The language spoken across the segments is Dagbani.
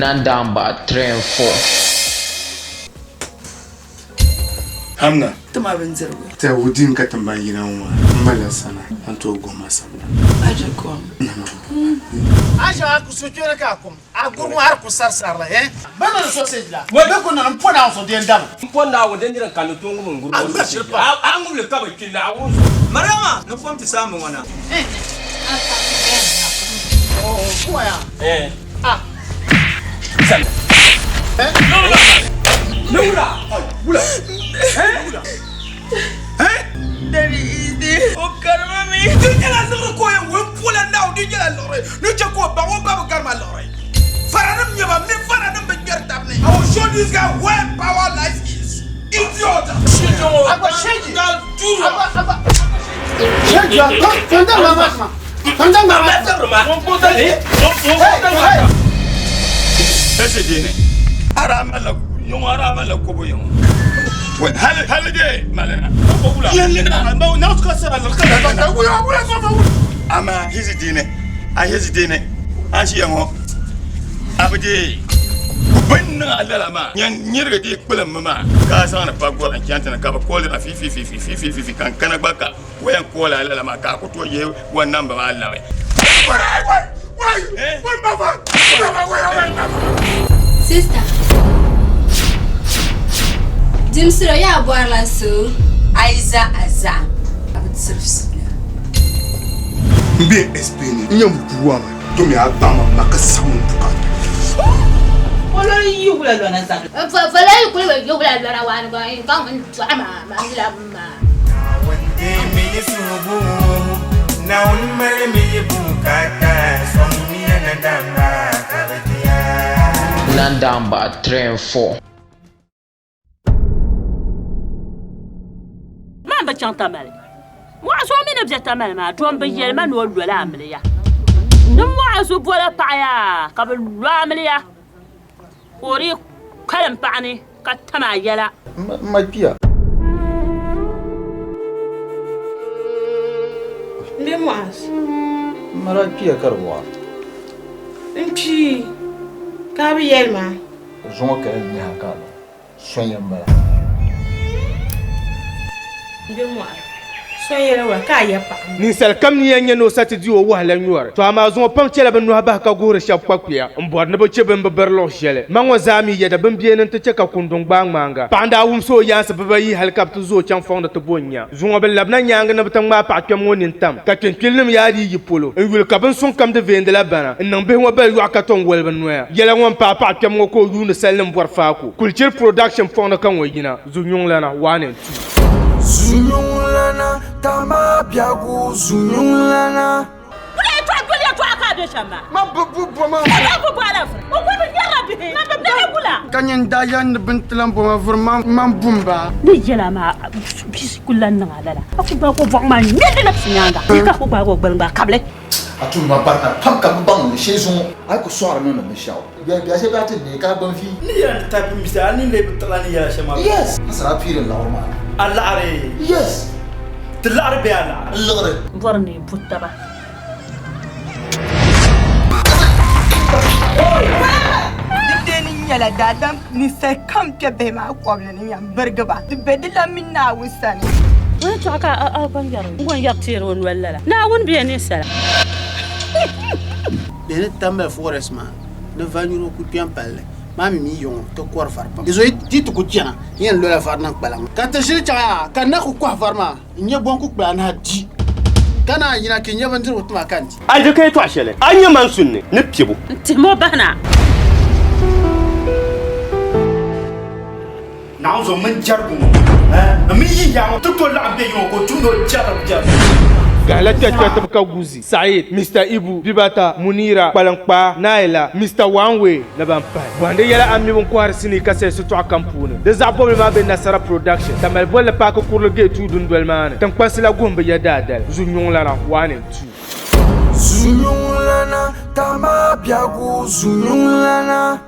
Nandamba 3 and 4. Hamna. Ti ma bindirigu. Tɛ wudin ka ti mali yina ŋɔ maa, m malila sana a ni tooi guhi ma sabila. A je kom. A ʒe a ku sochori ka a kum, a guri ŋɔ a di ku sari sari la, eh? Bɛ ni di sausage la, bɛ ku niŋ m po Naawuni so di yɛn dami. M po Naawuni din nira n-kanni tooi ŋubi n guri o sausage. A ŋubi li ka bi kpi Naawuni zuɣu. Mariama ni kom ti saamba ŋɔ na. Eh. O karimi mi. Di nyɛla liɣiri ka o yɛn wum pola Naawuni di nyɛla liɣiri ni chɛ ka o baŋ o ba bi gari ma liɣiri. Faranim nyɛ ba mini faranim bi ŋmɛri tab ni. I will show this guy where power lies is. Idiot! Amaa hizi diini a hizi diini a ʒiya ŋɔ a bi deei bɛ ni niŋ a lala maa nyɛ nyirigi di kpilimmi maa ka a zaŋdi pa gɔri n chani ti ni ka bi kooli a fiifiifiifiifiifi ka n kana gba ka o yɛn kooli a lala maa ka a ku tooi yihi o namba maa labi. Sister, dimsira yaa bɔrila so. A yi za a zaɣim, a bi tiri fiila. N be SP ni n yɛn bua mi domi a baŋ ma ma ka saɣim n bukaata. Polo yi wula lɔna zabili. Polo yi kuli yi wula lɔna waani gba ka ŋun dɔɣi ma ma yila ma. Naawuni deemi yi suhigu, Naawuni mali mi yi bukaata, sɔŋmiya nandamba ka bɛ ti ya. Nandamba 3 and 4. Man bi chaŋ Tamale. Mɔɣu so mi ni be Tamale maa, dom bi yɛli ma ni o lola amiliya. Ni mɔɣu so bola paɣa yaa ka bi lo amiliya ka o dii kalim paɣa ni ka tam a yɛla. M ma kpiya. M be Mɔɣu. M ma daa kpiya ka di wɔɣa. N kpi ka a bi yɛli ma. Zuŋɔ ka yɛn nyahi ka a lo. Sonya m-bala. M be mɔɣu sonya la ka a ya paɣa ma. Ninsal kam ni yɛn nya ni o sa ti di o wahala nyɔri. Tɔ amaa zuŋɔ pam chɛla bɛ nɔhi bahi ka guhiri shɛb kpakpuya m-bɔri ni bɛ chɛ bɛ ni bi biri luɣ shɛli. Ma ŋɔ zaa mi yɛda bɛn beni nti chɛ ka kunduŋ gbaai ŋmaaŋa. Paɣa n-daa wumsi o yaansi bibayi hal ka bɛ ti zooi chaŋ fɔŋ ni ti bo n-nya. Zuŋɔ bɛ labina nyaaŋa ni bɛ ti ŋmaai paɣ kpɛm ŋɔ nini tam, ka kpiŋkpilinim yaa dii yi polo n-yuli ka bin suŋ kam di veendila bana n-niŋ bihi ŋɔ bali yɔɣu ka tom woli bɛ noya. Yɛla ŋɔ m-paai paɣ kpɛm ŋɔ ka o yuuni salinim bɔri faako. Kulichiri Production fɔŋ ni ka ŋɔ yina, Zunyuŋlana 1 and 2. Zunyuŋlana, Tamaa biɛhigu zunyuŋlana. Kuli yɛtɔɣa doli yɛtɔɣa ka a be shɛm maa. Ma bi bu bo maa. Ka daa bu bo alaafiri. O kuli bi nyarila bihi. Ma bi bihi gula. Ka nyin daa yɛli ni bɛ ni ti lan bo ma vuri man bu m ba. Ni yɛl a maa, bia ku lan niŋ a lala. A ku gbaag o bɔɣu maa ŋme li labisi nyaaŋa. Bee ka a ku gbaag o gbaliŋ kabili. A tum ma barina pam ka m bi baŋ ni shee zuŋɔ. A yi ku sɔɣiri niŋdi binshɛɣu, biɛhi shɛli daa ti neei ka a gbani vi. Ni yɛla ni type m bisa a ni lee bi tiɣila ni yɛla shɛm maa. Yes! A sara a piiri n laɣiri maa. A laɣiri? Yes! Ti laɣiri bee a laɣiri? N liɣiri. M bɔri ni yi bu taba. Di dini nyɛla daadam ninsal kam kpe bihi maa kɔbili ni yɛn birigi ba. Di be di la mini Naawuni sani. O ni tɔɣi ka a gba yɛri o, n yɛri teeri o noli lala. Naawuni bee ninsala? Bɛ ni Tambali forest maa ni vanyuro ku kpɛm palli maa mi mi yiŋɔ ti kɔri vari pam. Di zuɣu yi ti ku chana n yɛn lola vari niŋ kpalaŋ ka ti ʒili chaŋ yaa ka n na ku kɔhi vari maa n nyɛ bɔn ku kpala anahi di ka naan yina ka n nyɛ bindirigu tima ka n di. A je ka yɛtɔɣ shɛli a ni nya man sunni ni piɛbu. N tihim o bahi na. Naawuni zuɣu mini jɛrigu ŋɔ mini yi yaa ŋɔ ti tooi laɣim be yiŋɔ ka o tumdi o jɛrigu jɛrigu. Gahila kpɛrikpɛritiba ka Guzi, Saeed, Mister Ibu, Bibata, Munira, Kpaliŋkpaa, Naila, Mister One Way ni ban pahi. Bɔhindi yɛla a mi bɛ ni kɔhiri sinii kasɛti sitɔɣu kam puuni. Di zaɣ bɔbili maa be Nasara Production, Tamale bolli paaki kurili gate 2 dundoli maa ni. Tiŋkpansi la guhim bi ya daadali. Zunyuŋlana 1 and 2. Zunyuŋlana, Tamaa biɛhigu zunyuŋlana.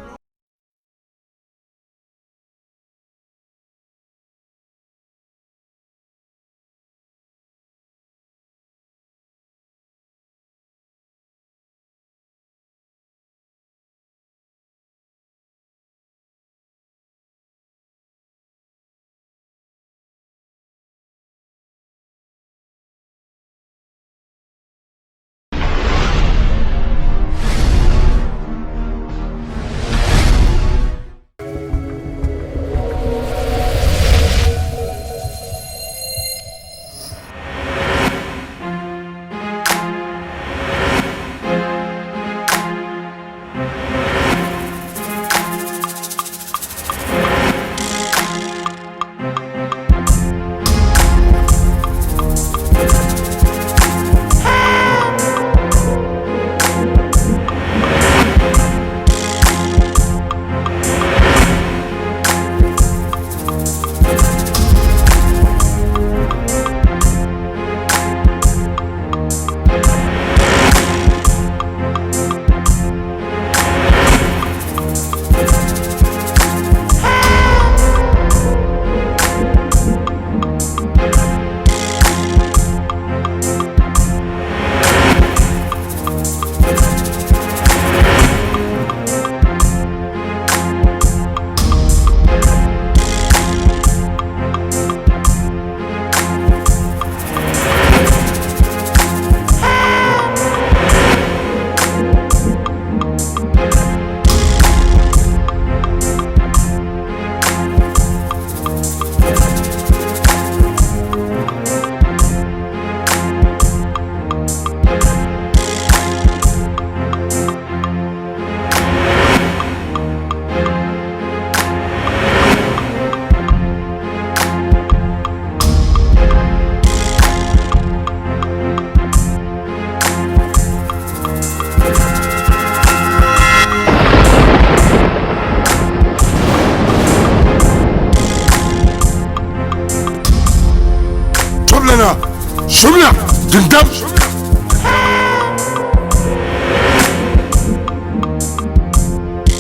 Shumya dindam.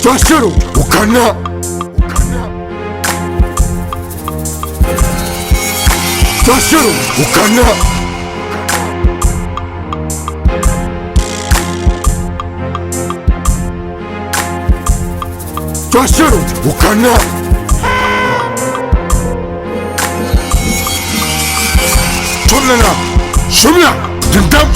Tɔshiro o kanna. Tɔshiro o kanna. Tɔshiro o kanna. Tɔbilana shumya dindam.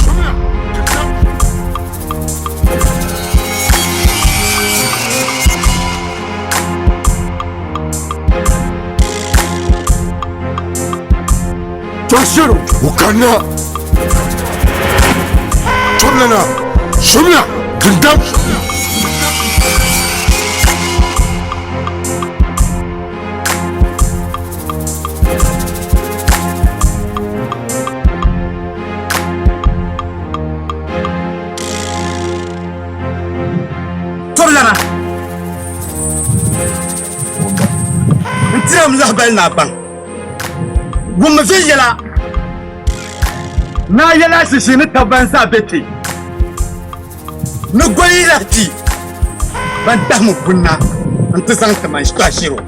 Tɔshiro o kanna. Tɔbilana shumya dindam. Tɔbilana n tiram lahabali ni a baŋ wummi viɛnyɛla ni a yɛla shishi ni tab ban zaa be kpe ni goli yi lahi kpi ban dahimi bunna nti zaŋ ti man Shitɔashiro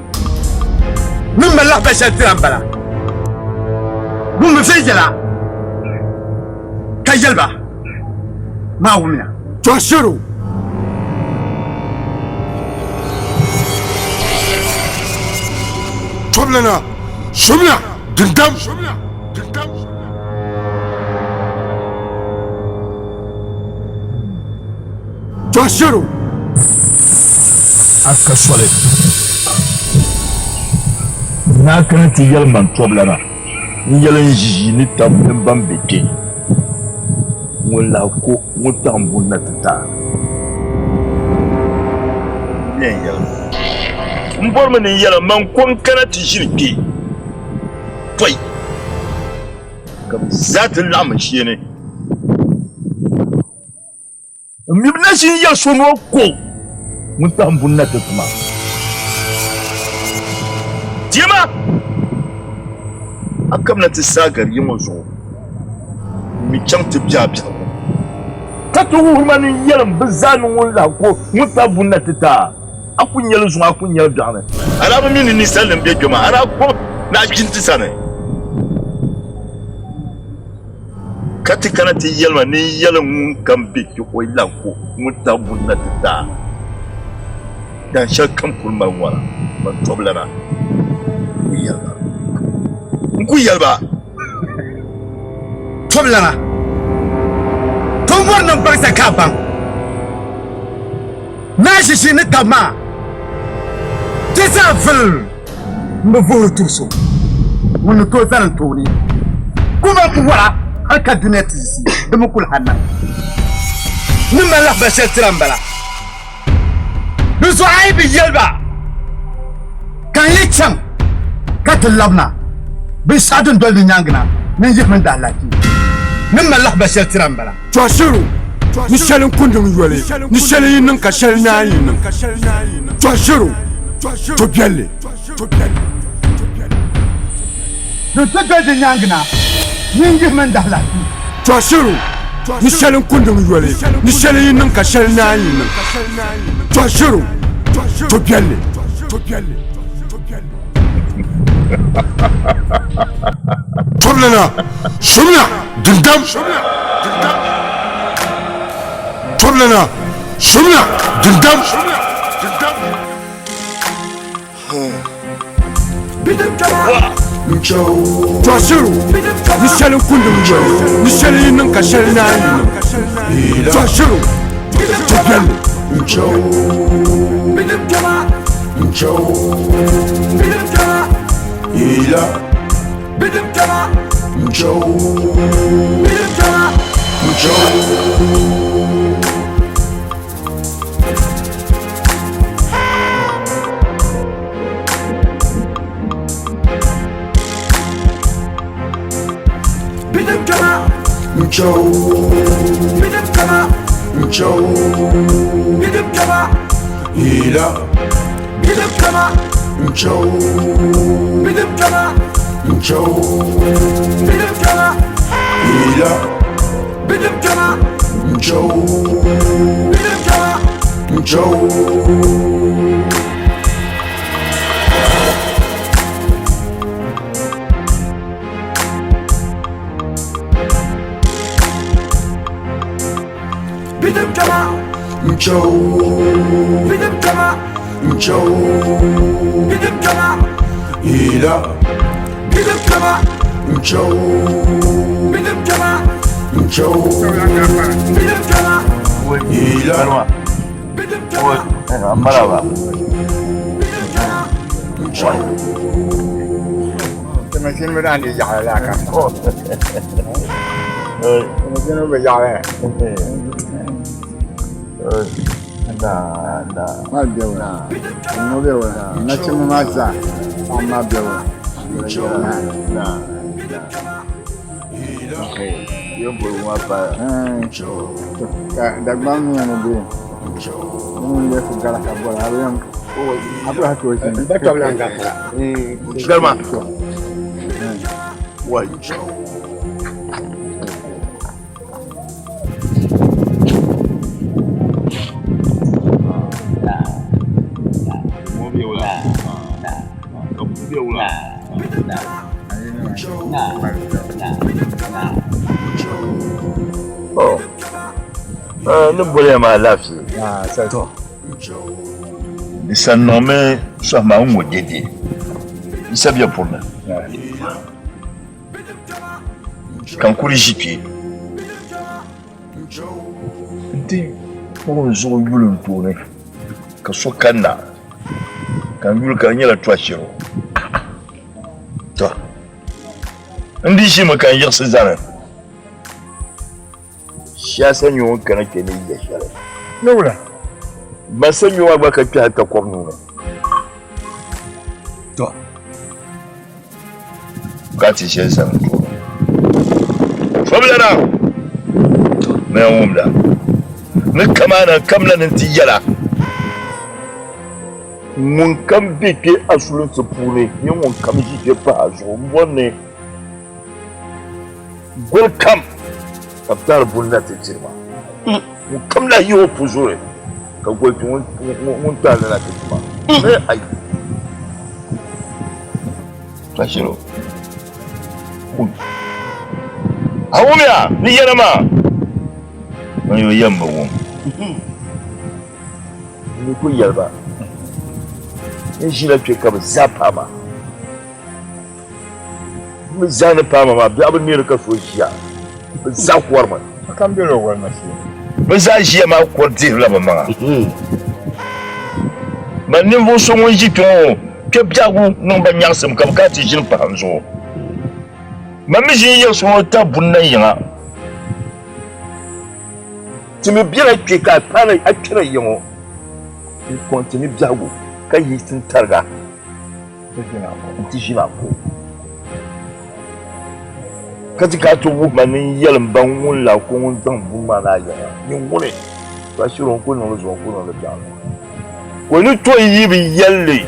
ni mali lahabali shɛli tira m-bala. Wummi viɛnyɛla ka yɛli ba, Maa wumya. Tɔshiro. Tɔbilana, shumya, dindam. Tɔshiro. A ka soli ni a kana ti yɛli man tɔbilana n-yɛli n ʒiʒii ni tab mini ban be kpe ŋun lahi ko ŋun taɣim buni na ti ti a. N yɛn yɛli m bɔrimi ni n yɛli man ko n-kana ti ʒini kpe pɔi ka bɛ zaa ti laɣim n shee ni. N mi bi na ʒi n-yɛli so ni o ko ŋun tahi m buni na ti ti ma. Dima, a kamina ti saagari yi ŋɔ zuɣu, m mi chaŋ ti be a biɛhigu. Ka ti wuhiri ma ni n yɛlim bɛ zaa ni ŋun lahi ko ŋun tahi buni na ti ti a, a ku nya li zuŋɔ, a ku nya li biɛɣuni. A daa bi mi ni ninsalinima be kpe maa, a daa ko ni a kpi nti sani. Ka ti kana ti yɛli ma ni n yɛli ŋunkam be kpe o lan ko ŋun tahi buni na ti ti a, dan shɛli kam kul mali ŋɔra, man tɔbilana n ku yɛli ba. Tɔbilana, ti ni bɔri ni m baŋsa ka a baŋ ni a ʒiʒii ni tab maa ti zaa vili m bi vuhiri turi so ŋun ni tooi zani n tooni kuma ku wara hal ka dunia ti yiɣisi di mi kuli ha niŋ. Ni mali lahibali shɛli tira m-bala. Di zuɣu a yi bi yɛli ba ka n yi chaŋ ka ti labina binshɛɣu din doli di nyaaŋa na ni n yihimi n daalahichi. Ni mali lahibali shɛli tira m-bala. Tɔshiro, ni shɛli n ku niŋ yoli, ni shɛli yi niŋ ka shɛli naan yi niŋ. Tɔshiro, to biɛlli. Din ti doli di nyaaŋa na, nyin yihimi n daalahichi. Tɔshiro, ni shɛli n ku niŋ yoli, ni shɛli yi niŋ ka shɛli naan yi niŋ. Tɔshiro, to biɛlli. Tɔbilana, somina dindam. Tɔbilana, somina dindam. Tɔshiro, ni shɛli n ku niŋ yoli, ni shɛli yi niŋ ka shɛli naan yi niŋ. Tɔshiro, to biɛlli. Ila. Bidim kpɛma. Ncho. Bidim kpɛma. Ncho. Bidim kpɛma. Ncho. Bidim kpɛma. Ncho. Bidim kpɛma. Ila. Bidim kpɛma. Ncho. Bidim kpɛma. Ncho. Bidim kpɛma. Ila. Bidim kpɛma. Marhaba. Tɛmɛsini bɛ daan di yaɣali laa ka. Tɛmɛsini bɛ yaɣali. Na na. Ma bɛ wala. Ŋɔ bɛ wala. Nachimba maa zaa paɣaba maa bɛ wala. Na na. Yo bol wa pa. Ka Dagbaŋ mi ni bɛ ŋun leei ku gala ka bɔra a bi yɛn a bi lahi tooi ʒini. Ba tɔbu lan gafara. Garma. Wai. Oh. Ni boliya maa alaafee. Di sa niŋmi sɔhi maa n-ŋɔ dɛdɛ. Yi sa be puuni. Ka n kuli ʒi kpe nti kpuɣi n zuɣu yuli n tooni ka so kanna ka n yuli ka di nyɛla tɔshiro. Tɔ! N di ʒimi ka n yiɣisi zani. Siyaasa nyɛ ŋun kana kpe ni ya shɛli. Ni wula? Ban sa nyɛ maa gba ka kpɛhi takɔbi nuu ni. Tɔ! Ka ti shɛli zani n tooni. Fɔbilana! Ni yɛn wumda. Ni kamaana kamina ni nti yɛla. Ŋun kam be kpe a sulinsi puuni mini ŋun kam ʒi kpe pahi a zuɣu m-bɔri ni Goli kam ka bɛ taari buni na ti tiri ma. Ŋun kam lahi yi o puzuri ka goli ti ŋun taari li na ti ti ma. Ni ayi. Bashiro. Wum. A wumya ni yɛla maa? Ŋun yo yɛm bi wum. N ni kuli yɛli ba, n ʒila kpe ka bɛ zaa paai ma. Bɛ zaa ni paai ma maa, biɛɣu bi neeri ka so ʒiya. Bɛ zaa kɔrimi. Sokam bela o walima shee. Bɛ zaa ʒiya maa kɔri dihirila bɛ maŋa. Man ninvuɣ so ŋun ʒi kpe ŋɔ kpe biɛhigu niŋ ba nyaɣisim ka bɛ kana ti ʒini pahi n zuɣu. Man mi ʒi n-yiɣisi ŋɔ tabi buni na yiŋa. Ti mi bela kpe ka a paana a kpɛra ya ŋɔ n-kɔŋ ti ni biɛhigu ka yi tintariga. Nti ʒini a ko. Ka ti ka ti wuhi ma ni n yɛli m ba ŋun la ko ŋun zaŋ buni maa na a yiŋa. Nyin ŋuni? To a shiri o n-kul niŋ li zuɣu n-kul niŋ li biɛɣu ni. Ka o ni tooi yi bi yɛli li,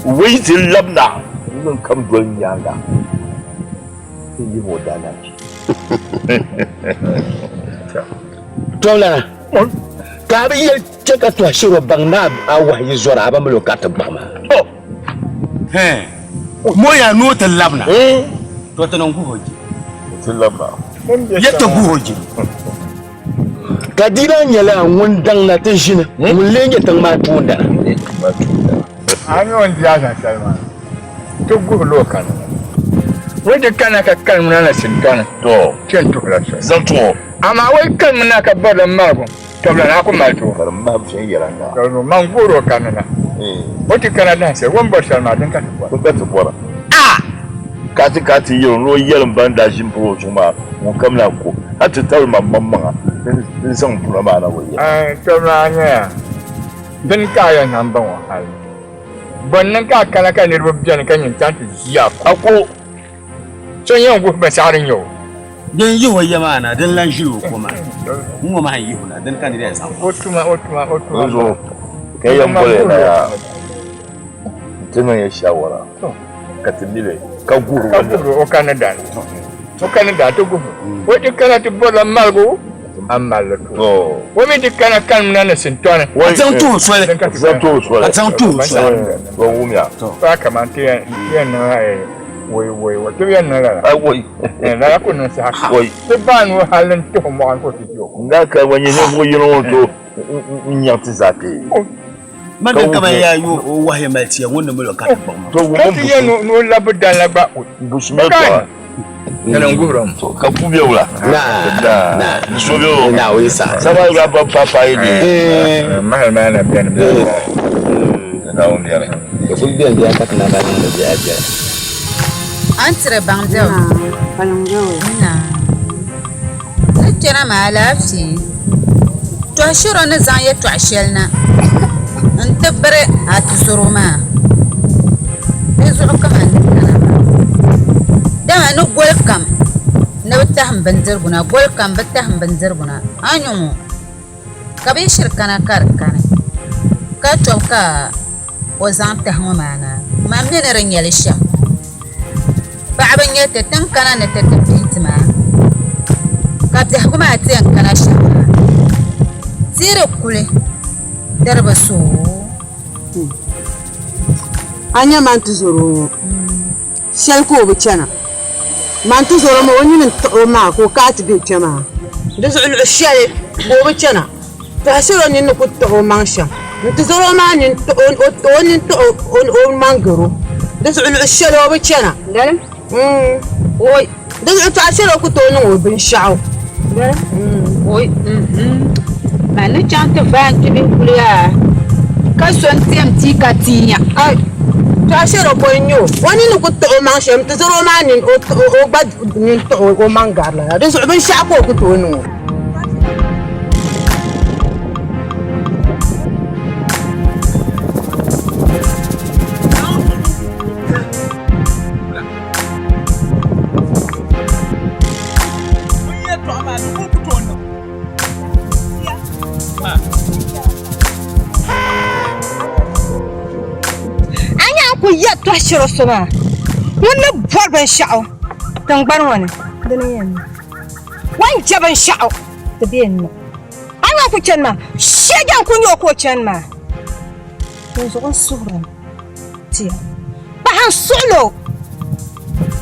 wei ti labina n-niŋ kam doli n nyaaŋa ti yihi o daalahichi. Tɔblana, ka a bi yɛli Chɛ ka tɔhi shiri o baŋ ni a wahu yi zɔra a ba mali o kariti gbahi maa. Hɛn, mo ya ni o ti labina, to ti niŋ guhi o je. Ti labina. Ya ti guhi o je. Ka di daa nyɛla ŋun daŋ na ti ʒini, ŋun lee nyɛ tiŋ maa toondana. A ni o ni di a zaŋ shɛli maa, ti guhila o kanna. O di kana ka kalimina na Sintani, kpe n-tuhila soli. Zaŋ tuɣ o. Amaa o yi kalimina ka barila maligu, Tɔbila naa ku mali ti o. Ka di mahim viɛnyɛliŋga. Ka di man guhiri o kanna na. O ti kana dahinshɛli, o ni bɔri shɛli maa, din ka ti bɔra. Din ka ti bɔra. Ka a ti ka ti yɛl o ni o yɛlim ban daa ʒi m-pahi o zuɣu maa, ŋunkam lahi ku a ti tabili ma maŋmaŋa n zaŋ buna maa na o yɛli. Tɔbila a nyaya, dini ka a yɛn zaŋ baŋ o hali? Bɔ n-niŋ ka a kana ka niriba beni ka nyin chaŋ ti ʒi a ko? A ko. So n-yɛn guhi binshɛɣu din nyɛ o. Din yihi o ya maa na, din lan ʒili o ko maa. N-ŋɔ maa n-yihi o na, dini ka nir yɛn zaŋ O tuma, o tuma, o tuma. Dinzuɣu ka yi yɛn boli ya na yaa nti niŋ ya shaawara ka ti mi li ka guhiri o. Ka guhiri o ka ni dali. O kani daa ti guhi o ti kana ti bɔrila maligu a mali li ti o. O mi ti kana kanimina ni sintɔni. A zaŋ tuhi o soli. A zaŋ tuhi o soli. A zaŋ tuhi o soli. O wumya. Paa kaman ti yɛn ti yɛn niŋ woi woi woi ti bi yɛn niŋ lala. Woi. Lala ku niŋ saha kam. Woi. Ti baai nuu hali n-tuhi mɔɣu ni ka o ti di o. N daa kali ŋɔ nyɛ ninvuɣ yino ŋun tooi n-nyaŋ ti zaa kpee. Man din kaman yaa yo o wahi mali tia ŋun ni mali o ka ti gbuɣim o. Ka ti yɛn ni o labi dan la gba Busumi tɔha. Nyɛla n guhiri o. Ka ku bɛ wula? Na. Ni so bɛ o. Na o yi sa. Saba ga ba pa pa yi di. Mahali maa na bɛni bɛ. Naawuni bɛni. Di kuli bɛni bɛni ka ti na ba niŋdi biɛla biɛla. A ni tiri baŋ bɛ o. Na. Ni kpɛna maa alaafee. Tɔhi shiri o ni zaŋ yɛtɔɣ shɛli na nti biri a tizɔro maa, di zuɣu ka man ni kana maa. Dama ni goli kam ni bɛ tahim bindirigu na, goli kam bɛ tahim bindirigu na, a ni ŋɔ ka bɛ yi shiri kana ka di kani, ka tɔbu ka o zaŋ tahi ŋɔ maa na, man mi ni di nyɛ li shɛm. Paɣaba n-nyɛ ti, ti ni kana ni ti ti pihi ti maa, ka biɛhigu maa ti yɛn kana shɛm maa, ti yi di kuli di di bi so o. A nya man tizɔro ŋɔ, shɛli ka o bi chana. Man tizɔro maa o nini n-tiɣi o maa ka o kaai ti be kpe maa. Di zuɣu luɣ shɛli ka o bi chana. Tɔhishiri o nini ni ku tiɣi o maŋ shɛm n-tizɔr o maa nini o nini tiɣi o maŋ gar o. Di zuɣu luɣ shɛli o bi chana. Di zuɣu tɔhishiri o ku tooi niŋ o binshɛɣu. Man ni chaŋ ti vaai n-kpi bihi kuli yaa, ka so n-tɛm tia ka tiinya. Tɔhishiri o ko n-nyɛ o. O nini ni ku tiɣi o maŋ shɛm n-tizɔr o maa nini o gba nini tiɣi o maŋ gari lala. Di zuɣu binshɛɣu ka o ku tooi niŋ o. A nya n ku yɛ tɔhi shiri so maa ŋun ni bɔri binshɛɣu tiŋgbani ŋɔ ni dini n-yɛn niŋ. O ni je binshɛɣu ti be n ni. A ni ku chani maa, shɛja n-ku nya o ka o chani maa. Dinzuɣu n suhiri ti ya, paɣa n suɣil o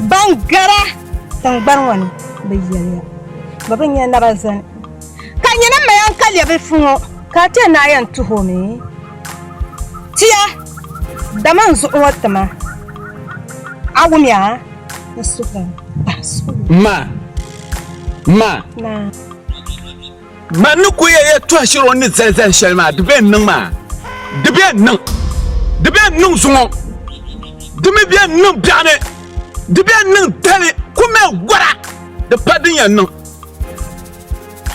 ban gara tiŋgbani ŋɔ ni, bɛ yɛliya bɛ bi nya naba zani. Ka nyini m ma ya n-ka lɛbifu ŋɔ, ka a ti ni a yɛn tuhi o mi? Ti ya, dama n zuɣu ŋɔ ti ma, a wumya? N suhiri paɣa n suɣil o. Ma! Ma! Man ni ku ya yɛtɔɣ shɛli o ni zali zali shɛli maa, di bɛn niŋ maa, di bɛn niŋ, di bɛn niŋ zuŋɔ, di mi bɛn niŋ biɛɣuni, di bɛn niŋ dali, ku mɛ gɔra, di pa din yɛn niŋ.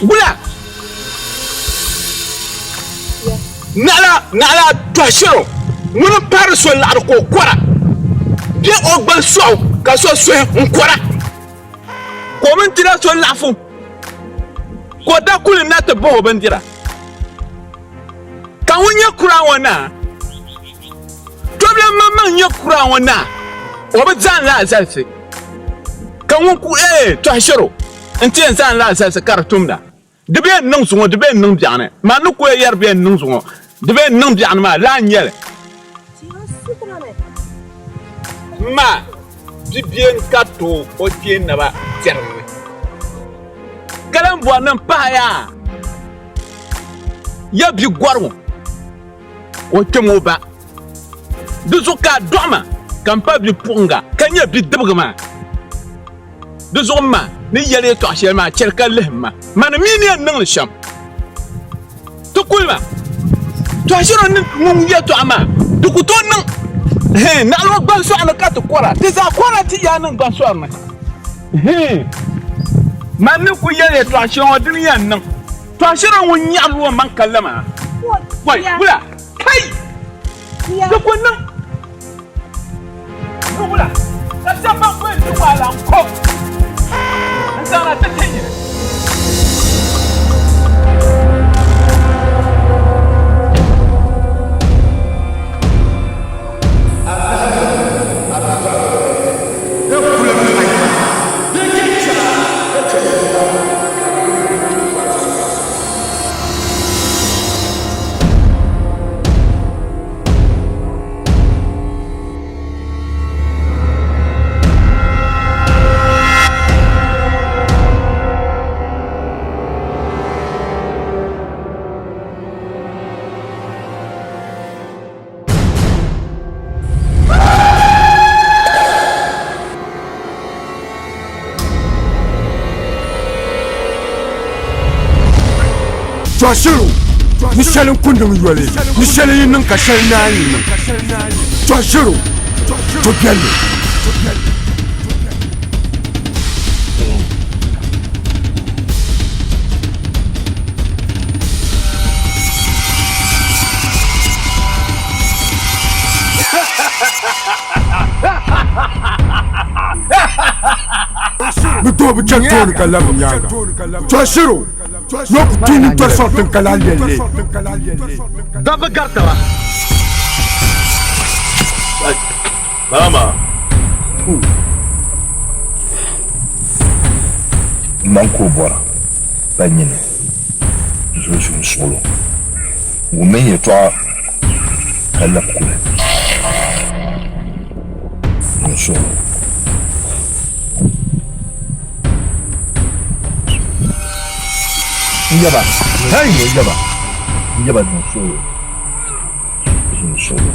Wula? Naɣila, naɣila tɔhi shɛli o ŋuni m-pahiri so laɣiri ka o kɔra bee o gbali sɔɣu ka so suhi n-kɔra. Ka o mini tila so laɣifu, ka o daa kuli na ti bahi o bindira. Ka ŋun nyɛ kuraa ŋɔ naa, tɔbili maŋmaŋ nyɛ kuraa ŋɔ naa, o bi zaŋ li azalisi, ka ŋun ku ee tɔhishiro nti yɛn zaŋ li azalisi ka di tumda. Di bee n-niŋ zuŋɔ, di bee n-niŋ biɛɣuni. Man ni ku yɛri bee n-niŋ zuŋɔ, di bee n-niŋ biɛɣuni maa, laa n-nyɛ li. M ma, bi bie n-ka tooi o kpee naba tɛrim ni, ka lan bɔri ni m pahi yaa ya bi gɔri ŋɔ ka o kpɛm o ba. Di zuɣu ka a dɔɣi ma ka m pa bipuɣiŋga ka nyɛ bidibigi maa. Di zuɣu m ma ni yɛli yɛtɔɣ shɛli maa, chɛli ka lihim ma. Mani mi ni yɛn niŋ li shɛm. Ti kuli ma, tɔhishiro ni ŋun yɛtɔɣa maa, di ku tooi niŋ. Hii, naɣila o gbansɔɣu ni ka ti kɔra. Ti zaa kɔrila ti yaa niŋ gbansɔɣu ni. Hii, mani ni ku yɛli yɛtɔɣ shɛli ŋɔ, di ni yɛn niŋ. Tɔhishiro ŋun nyaɣiri o maŋ ka la maa, wai, wula? Kai! Di ku niŋ. Ni wula ka shɛba ban ku yɛn di wahala n-ko n-zaŋna ti ti nyini? Tɔɣisiru ni shɛli n-kundiŋ yoli, ni shɛli yi niŋ ka shɛli naan yi niŋ. Tɔɣisiru to biɛlli. Bɛ tooi bi chani tooni ka labi nyaaŋa. Tɔɣisiru ni o ku tuui nintɔri sɔŋ tiŋ ka lahi lɛli li. Dabba gari taba. Mama. Man ka o bɔra pa nyini zuɣusuŋ suɣulo wummi n yɛtɔɣa ka labi kuli n suɣulo. N yaba, hey n yaba, n yaba n suɣulo, n suɣulo.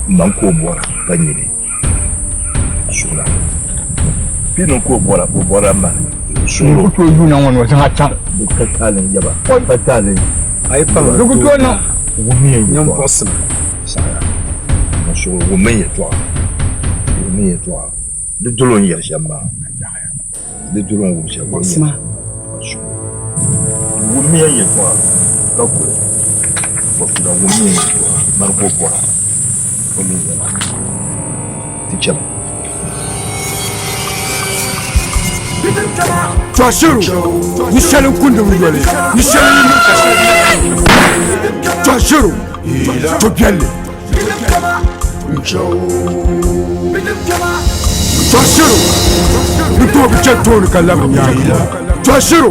Man ka o bɔra pa nyini suɣula. Pini ka o bɔra, o bɔrila mani suɣulo. N ku tooi yuuna ŋɔ ni o zaŋ a chaŋ. Di ka taali n yaba, pa taali. A yi paŋ Di ku tooi niŋ. Wummiya Nyɛ yɛtɔɣa. buɣisima. Saɣaya. N suɣulo, wummiya yɛtɔɣa. Wummiya yɛtɔɣa. Di doli o ni yɛli shɛm maa. Di doli o ni wum shɛm. Buɣisima. N suɣulo. Wummiya yɛtɔɣa ka kuli. Bɔfila wummiya yɛtɔɣa. Mani ka o bɔra. O mi yɛla. Ti chana. Tɔɣisiru ni shɛli n-kundiŋ yoli, ni shɛli yi niŋ ka shɛli Tɔɣisiru to biɛlli. Tɔɣisiru ni tooi bi chani tooni ka labi nyaaŋa. Tɔɣisiru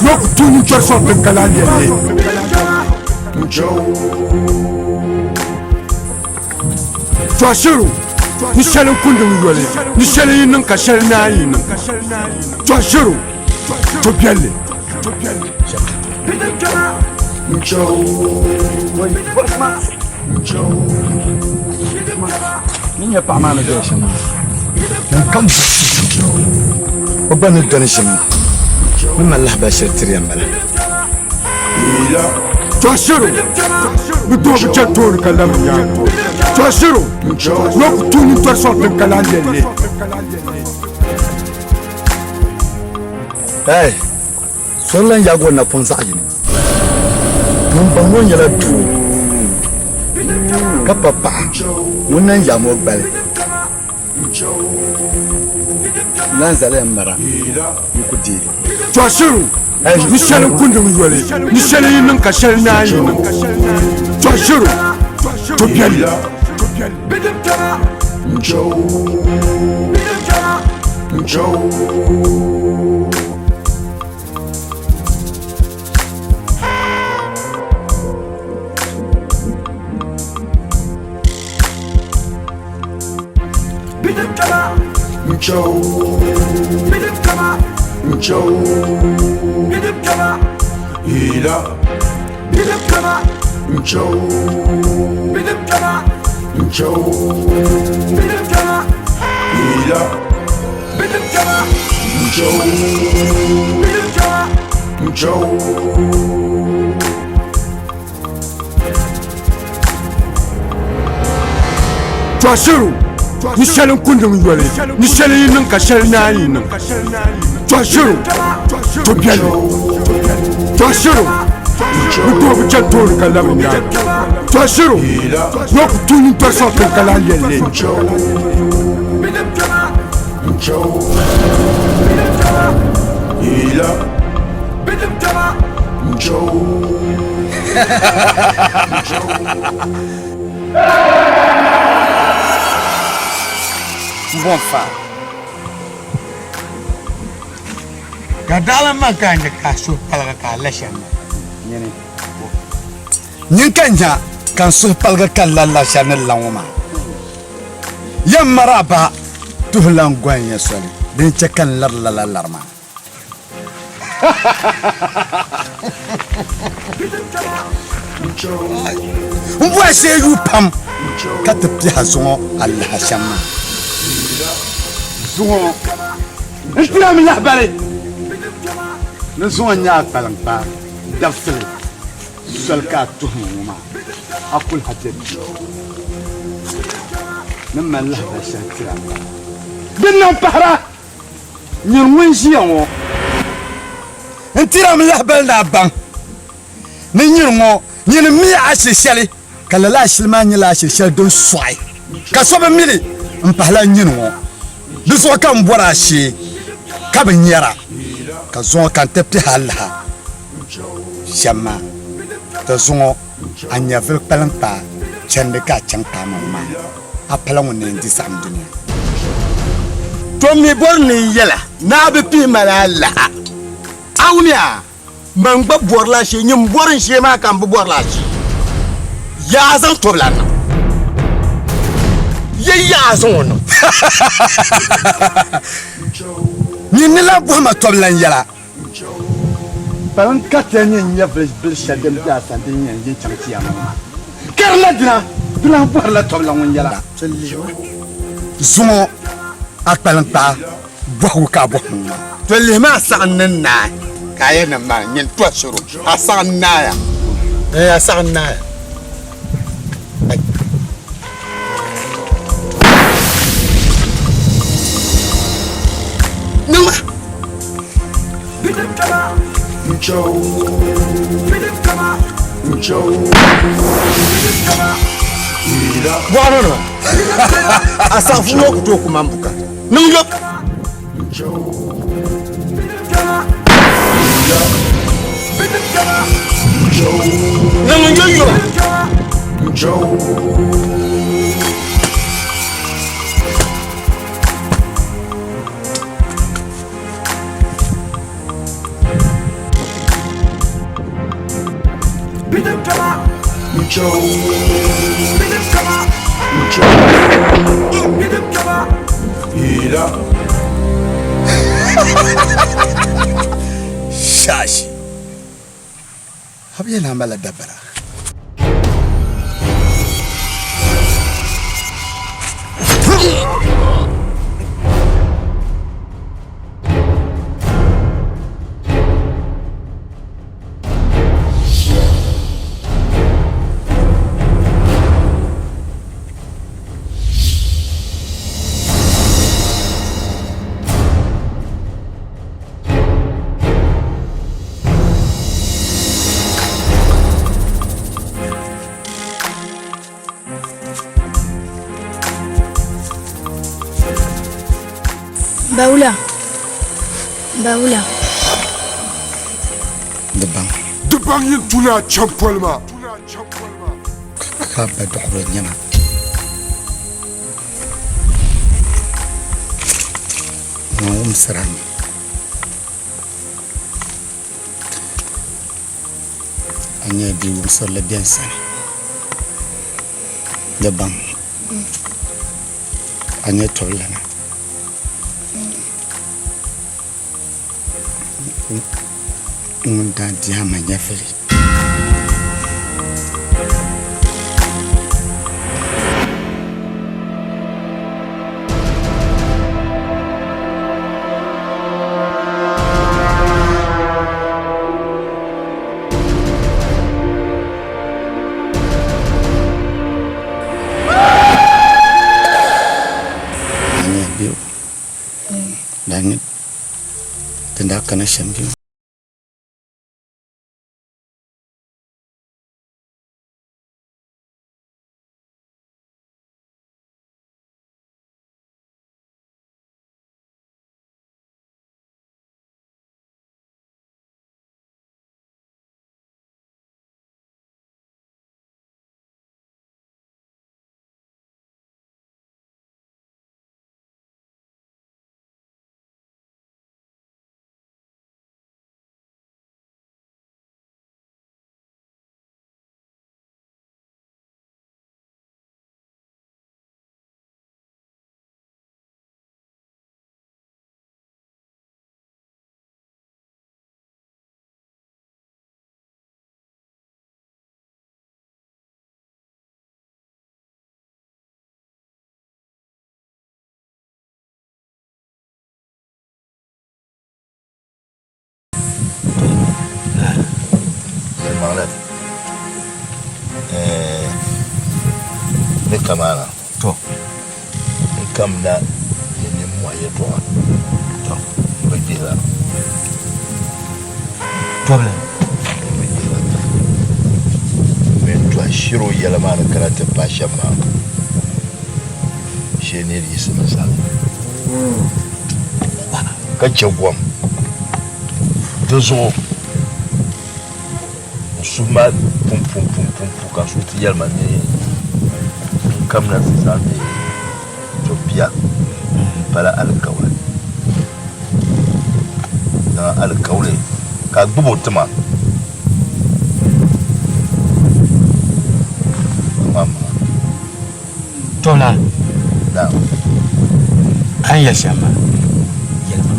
ni o ku tuui nintɔri sɔŋ tiŋ ka lahi lɛli li. Tɔɣisiru ni shɛli n-kundiŋ yoli, ni shɛli yi niŋ ka shɛli naan yi niŋ. Tɔɣisiru to biɛlli. Ni nyɛ paɣa maa ni doli shɛm maa, ŋunkam buɣisi o gba ni dɔni shɛm maa, ni mali lahibali shɛli tiri ya m-bala. Tɔɣisiru ni tooi bi chani tooni ka labi nyaaŋa. Tɔɣisiru ni o ku tuui nintɔri sɔŋ tiŋ ka lahi lɛli li. Hey, soli lan yaagi o napɔŋ zaɣ yini. Ŋun baŋ ŋɔ nyɛla doo ka pa paɣa ŋun na n-yaam o gbali. Lan zali ya m mara yi ku deei li. Tɔɣisiru ni shɛli n-kundiŋ yoli, ni shɛli yi niŋ ka shɛli naan yi niŋ. Tɔɣisiru to biɛli. Tɔɣisiru ni shɛli n-kundiŋ yoli, ni shɛli yi niŋ ka shɛli naan yi niŋ. Tɔɣisiru to biɛli. Tɔɣisiru ni tooi bi chani tooni ka labi nyaaŋa. Tɔɣisiru ni o ku tuui nintɔri sɔŋ tiŋ ka lahi lɛli li. Mbon fa. Ka daɣilim maa ka a nya ka a suhu paligi ka a la shɛm maa. Nyini. Nyin ka n nya ka n suhu paligi ka n la la shɛli ni la ŋɔ maa. Yɛm mara a ba tuhi lan gohi ya soli din chɛ ka n lari lala lari maa. N bɔhi shee yuui pam ka ti piɛhi zuŋɔ a lahi shɛm maa. Zuŋɔ n tirami lahibali ni zuŋɔ n-nyɛ a kpaliŋkpaa. Dabisili soli ka a tuhi ŋɔ maa, a kuli ha be bia ni mali lahibali shɛli tiri a maa. Din niŋ pahira, nyini ŋun ʒiya ŋɔ n tirami lahibali ni a baŋ ni nyini ŋɔ nyini mi ashili shɛli, ka lala ashili maa nyɛla ashili shɛli din sɔɣi ka so bi mi li m-pahila nyini ŋɔ. Di zuɣu ka m bɔri a shee ka bi nyara, ka zuŋɔ ka n ti pihi a liha shɛm maa. Ti zuŋɔ a nyɛvili kpaliŋkpaa chandi ka a chaŋ paai ma ŋɔ maa, a pala ŋun na yɛn di saɣim dunia. To mi bɔri ni n yɛla ni a bi pihi ma la alaha. A wumya? Man gba bɔrila a shee, nyin bɔri n shee maa ka m bi bɔrila a shee. Yaa zaŋ tɔbila niŋ. Ya yaa zaŋ o niŋ. Nyin ni lan bɔhi ma tɔbila n yɛla. Kpalim ka ti nyɛ nyɛvili bil shɛli din be a sani din yɛn yi n-chaŋ Chiyaama ŋɔ maa. Karila dina, di lan bɔhirila tɔbila ŋun yɛla. Zuŋɔ a kpalim kpaai bɔhigu ka a bɔhi ŋun maa. To lihi maa saɣim ni naai ka a yɛn niŋ maa nyin tɔhi shiro a saɣim naaya ee a saɣim naaya. Niŋma. Bɔɣiri nima a saɣifu ŋɔ ku tooi ku man buka niŋ yop. Niŋ yoyoba. Shashi. A bi yɛli a mali dabara. Bawula. Bawula. Di baŋ. Di baŋ yin tuli a champoli maa. Ka ba dɔɣiri nyɛma. Ŋun wumsira mi. A nyɛla bia wumsirili bɛ n sani. Di baŋ a nyɛ tɔbu lana. Ŋun daa di a ma nyɛvili. Din daa kana shɛm bɛ. Chaŋla ni kamaana. To. N kamina ni nimmɔhi yɛtɔɣa. To. M bi gbihira. Tɔbili. M bi gbihira. M mini tɔhi shiri o yɛla maa ni kana ti paai shɛm maa, shee nir yiɣisimi zani ka chɛ gom. Di zuɣu n suhu maa pum pum pum pum pum ka n suhu ti yɛli ma ni n kamina ti zaŋ di to bia n pala alikauli zaŋ alikauli ka a gbubi o tima Tɔla a ni yɛli shɛm maa yɛlima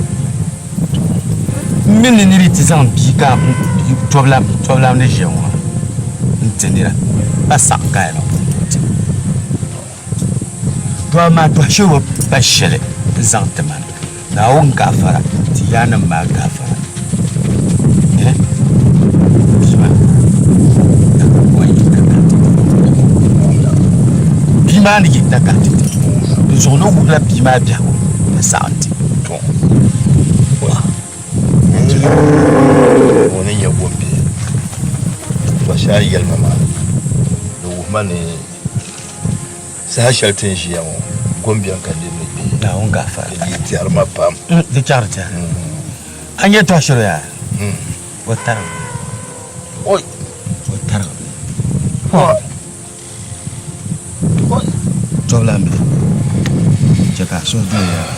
m mi ni niri ti zaŋ bia ka tɔbulam ni ʒiya ŋɔ maa n-ti nira pa saɣim ka a yɛli ma ka o ti. To amaa tɔhi shɛli o pa shɛli n-zaŋ ti ma Naawuni gaafara ti yaannim maa gaafara. Eh? Bia maa bia maa ni yi takahi ti ti di zuɣu ni wuhila bia maa biɛhigu ni saɣim ti. O ni nyɛ gombihi tɔ shɛli a ni yɛli ma maa di wuhi ma ni Saha shɛli ti ni ʒiya ŋɔ, gom beni ka niriba ni kpi. Naawuni gaafara. Di dii tɛhiri ma pam. Di chaɣiri tɛhiri. A nya tɔhi shɛli yaa? O tarigi. Oi! O tarigi. Oi! Tɔbu lan bili. Chɛ ka a suhu doli yaa.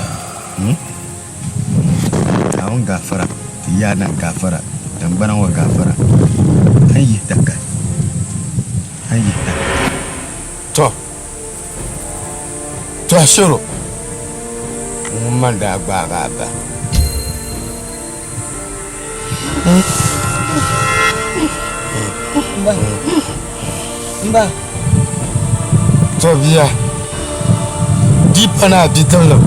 Naawuni gaafara, ti yaa na gaafara, tiŋgbana ŋɔ gaafara. A ni yihi takahi. A ni yihi takahi. Tɔ! Tɔhishiro ŋun man daa gbaagi a ba. Tɔ bia, di pa ni a bidiblim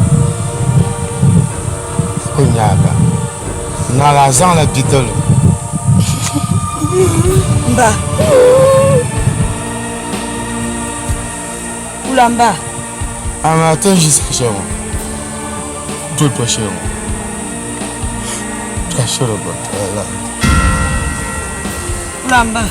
ku nya a ba, naɣila a zaŋla bidiblim. Wula m-ba? Amaa ti ni ʒi saha shɛli ŋɔ, doli tɔ shɛli ŋɔ, tɔ shɛli gba lala. Wula m-ba?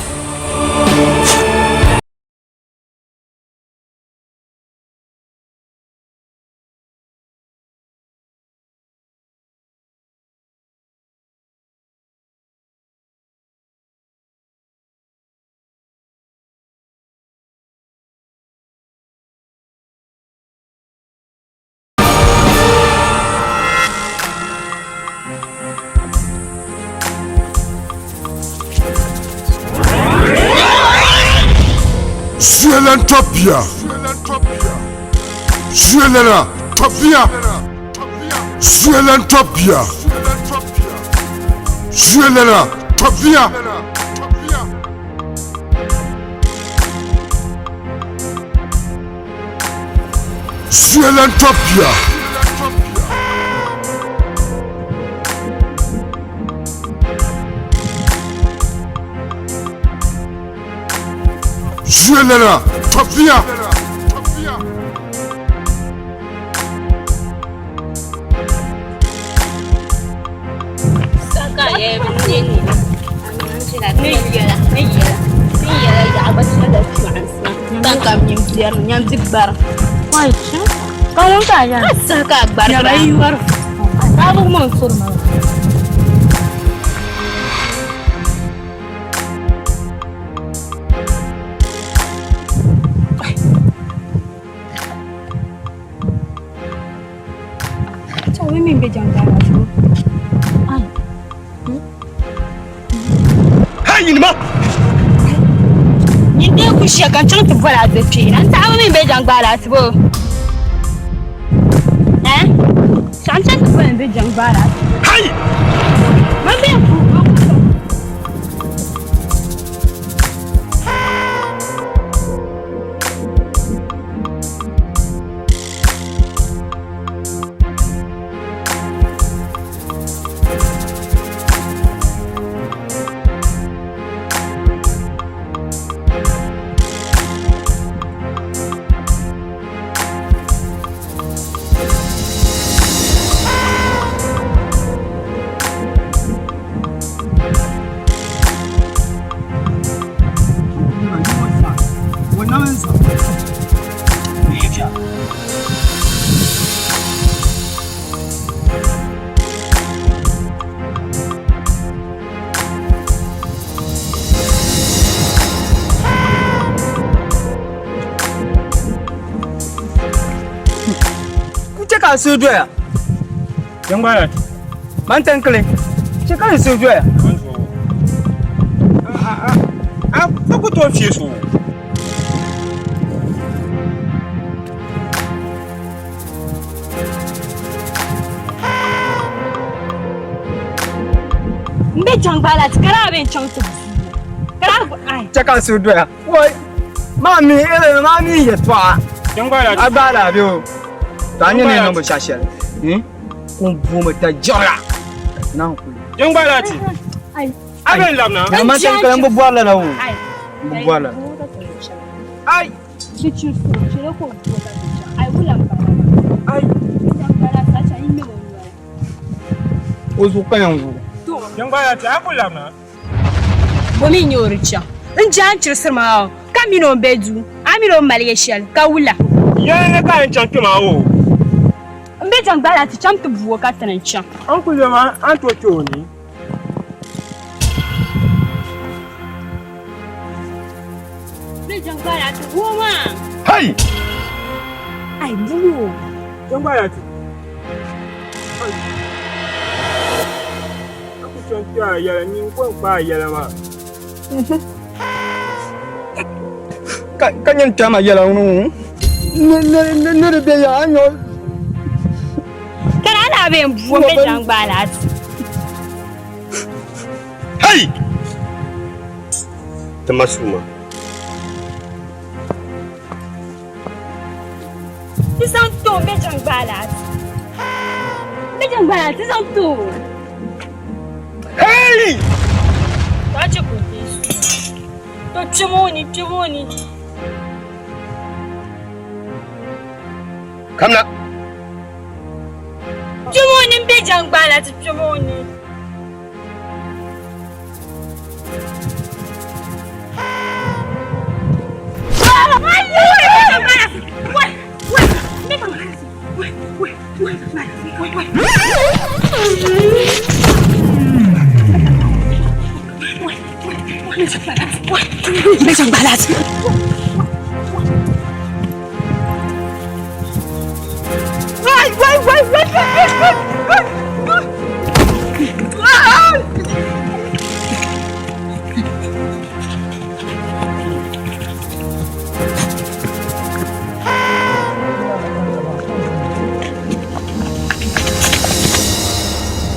Zuelan tɔbia Zuelana tɔbia Zuelan tɔbia Zuelana tɔbia Zuelan tɔbia Zuelana tɔbia Hey, nyinima! Nyin dee ku shia ka n chaŋ ti boli a di kpee na n taɣibu mini bɛ jaŋgbaa laati bo. Eh? Chaŋ chaŋ ti boli bɛ jaŋgbaa laati bo. Hey! Man bɛ ku. N chɛ ka a suhu doya. Man tankili, chɛ ka n suhu doya. A ku tooi fiɛ so. N be jaŋgbala ti ka daa bɛ n chaŋ ti bu ai. Chɛ ka n suhu doya. Wai, maa mi eh, maa mi yɛtɔɣa. A gbaai la bɛ o. To a nyɛ ni niŋ binshɛɣu shɛli. Hmm? Kum buumi ta jiɣira. Ka ti naan kuli. Jaŋgbala ti. A bɛ n labina. Ya man tankili n bi bɔri lala o. N bi bɔri lala. Ai. O zuɣu ka yɛn wuhi. Jaŋgbala ti a ku labina. Bo mi n-nyɛ o di chaŋ n jaan chirisiri maa o ka mini o m-be duu a mini o mali ya shɛli ka wula. Yɛli ni ka n chaŋ kpe maa o. M be jaŋgbala ti chaŋ ti bu o ka ti ni chaŋ. N kuli yɛli maa a ni tooi kpe o ni. M be jaŋgbala ti bu o maa. Hai! Ai bu o. Jaŋgbala ti. A ku chaŋ kpe a yɛla, nyin ko n-kpa a yɛla maa. Ka nyin kpɛma yɛla ŋuni ŋɔ ni di be ya a nyɔ. Ka daa daa bɛ n buo bɛ zaŋ gbaai laati. Hey! Ti ma suuma. Ti zaŋ to bɛ zaŋ gbaai laati. Bɛ zaŋ gbaai laati ti zaŋ to. Hey! Ka chɛ ka o deei su. To kpɛm o ni, kpɛm o ni. Kamina. Kpɛm o ni m-be jaŋgbaa la ti kpɛm o ni.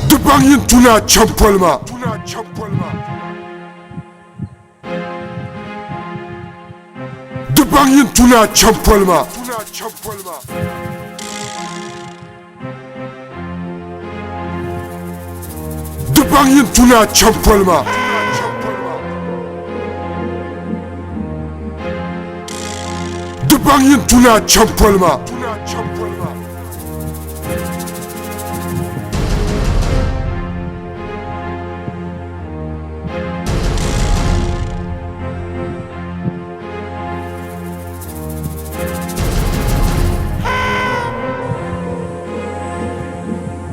Di baŋ yin tuna champoli maa. Di baŋ yin tuna champoli maa. Di baŋ yin tuna champoli maa. Di baŋ yin tuna champoli maa. Di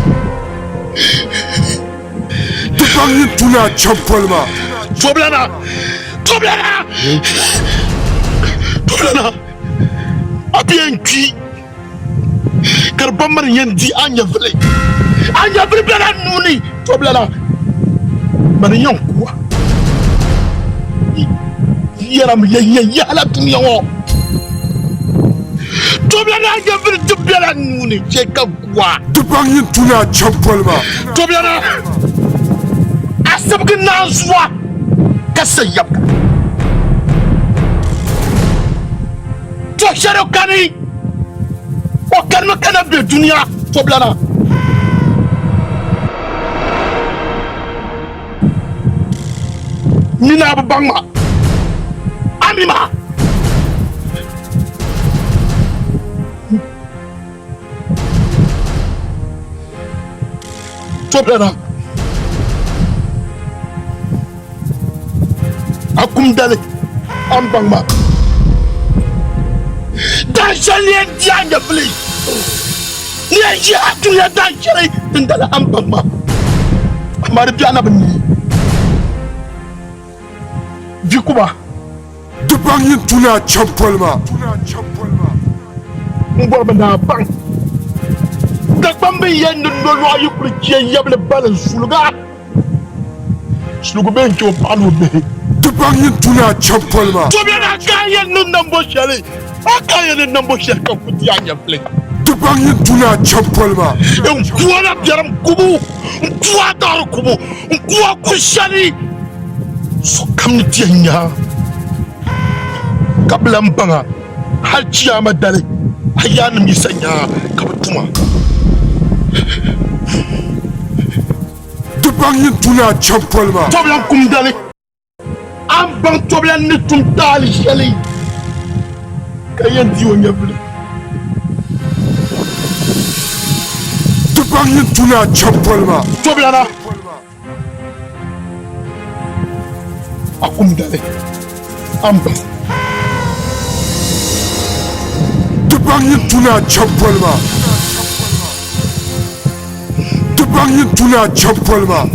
baŋ yin tuna champoli maa. Tobilana! Tobilana! Tobilana! A bia n-kpi ka di ba mani yɛn di a nyɛvili. A nyɛvili bela n nuu ni. Tobilana! Mani yɛn ku a. Yɛrimi yɛn yahala dunia ŋɔ. Tobilana a nyɛvili di bela n nuu ni chɛ ka ku a. Di baŋ yin tuna champoli maa. Tobilana a sibigi naanzua ka sa yabga. To shɛli kani o kanimi ka na be dunia tobilana. Nina a bi baŋ ma, a mi ma. Tobilana, a kum dali, A ni baŋ ma. Dan shɛli ni yɛn di a nyɛvili ni yɛn ʒi a dunia dan shɛli din dali a ni baŋ ma. Amaa di biɛɣu na bi neei. Vi ku ba. Di baŋ yin tu ni a chaŋ poli maa. N bɔri bi naa baŋ. Dagbamb n yɛn ni nolɔɣu yi kuli chɛ yabili bali n suliga. Suligu bee n-chɛ o paɣa ni o bihi. Di baŋ yin tu ni a chaŋ poli maa. Tobia a ka yɛn niŋ nambo shɛli, a ka yɛn niŋ nambo shɛli ka ku di a nyɛvili. Di baŋ yin tu ni a chaŋ poli maa. N ku a la biɛrim kubu, n ku a daɣiri kubu, n ku a ku shɛli sokam ni ti yɛn nya a, ka bi lan baŋ a hal chiyaama dali, a yaannim yi sa nya a ka bɛ tum a. Di baŋ yin tu ni a chaŋ poli maa. Tɔbulan kum dali, a ni baŋ tɔbulan ni tum taali shɛli ka yɛn di o nyɛvili. Di baŋ yin tu ni a chaŋ poli maa. Tɔbulana, a kum dali, a ni baŋ. Di baŋ yin tu ni a chaŋ poli maa. Di baŋ yin tu ni a chaŋ poli maa.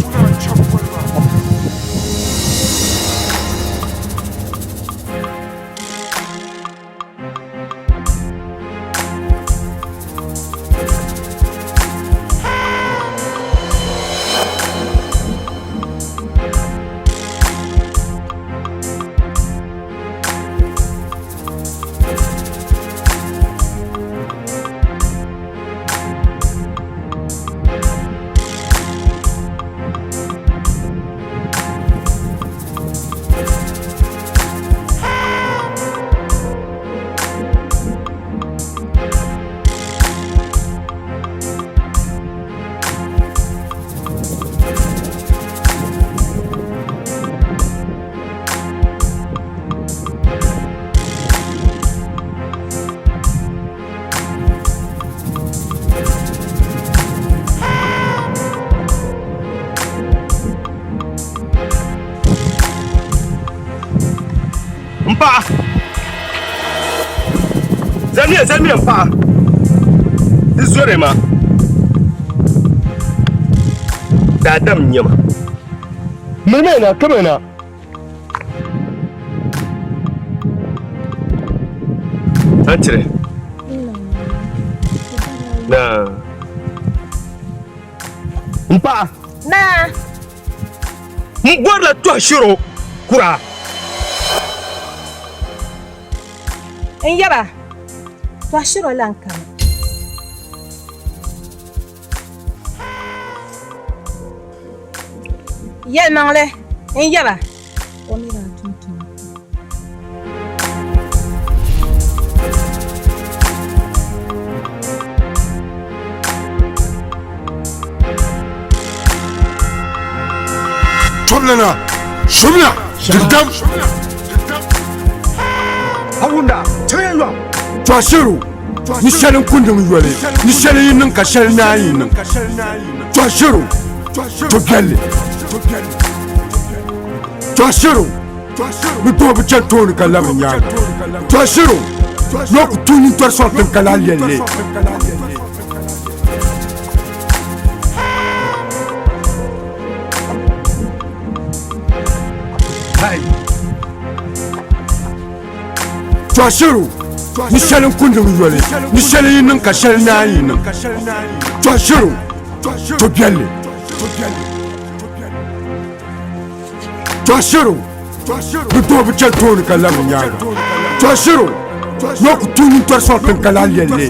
N paɣa zamiya zamiya n paɣa di zori ma daadam n nyɛ ma Mirimi na kamina. An tiri. Na. N paɣa. Naa. N bɔrila tɔhi shiro kura. N yaba, tɔhi shiro lan kani. Yɛlimaŋli n yaba, o mi daa tum tuma pam. Tɔbilana, somina, dindam. Awunda, chaŋya yɔŋ. Tɔhisiru, ni shɛli n-kundiŋ yoli, ni shɛli yi niŋ ka shɛli naan yi niŋ. Tɔhisiru, to biɛlli. Tɔhisiru, ni tooi bi chani tooni ka labi nyaaŋa. Tɔhisiru, ni o ku tuhi nintɔri sɔŋ tiŋ ka lahi lɛli li. Tɔhisiru, ni shɛli n-kundiŋ yoli, ni shɛli yi niŋ ka shɛli naan yi niŋ. Tɔhisiru, to biɛlli. Tɔhisiru, ni tooi bi chani tooni ka labi nyaaŋa. Tɔhisiru, ni o ku tuhi nintɔri sɔŋ tiŋ ka lahi lɛli li.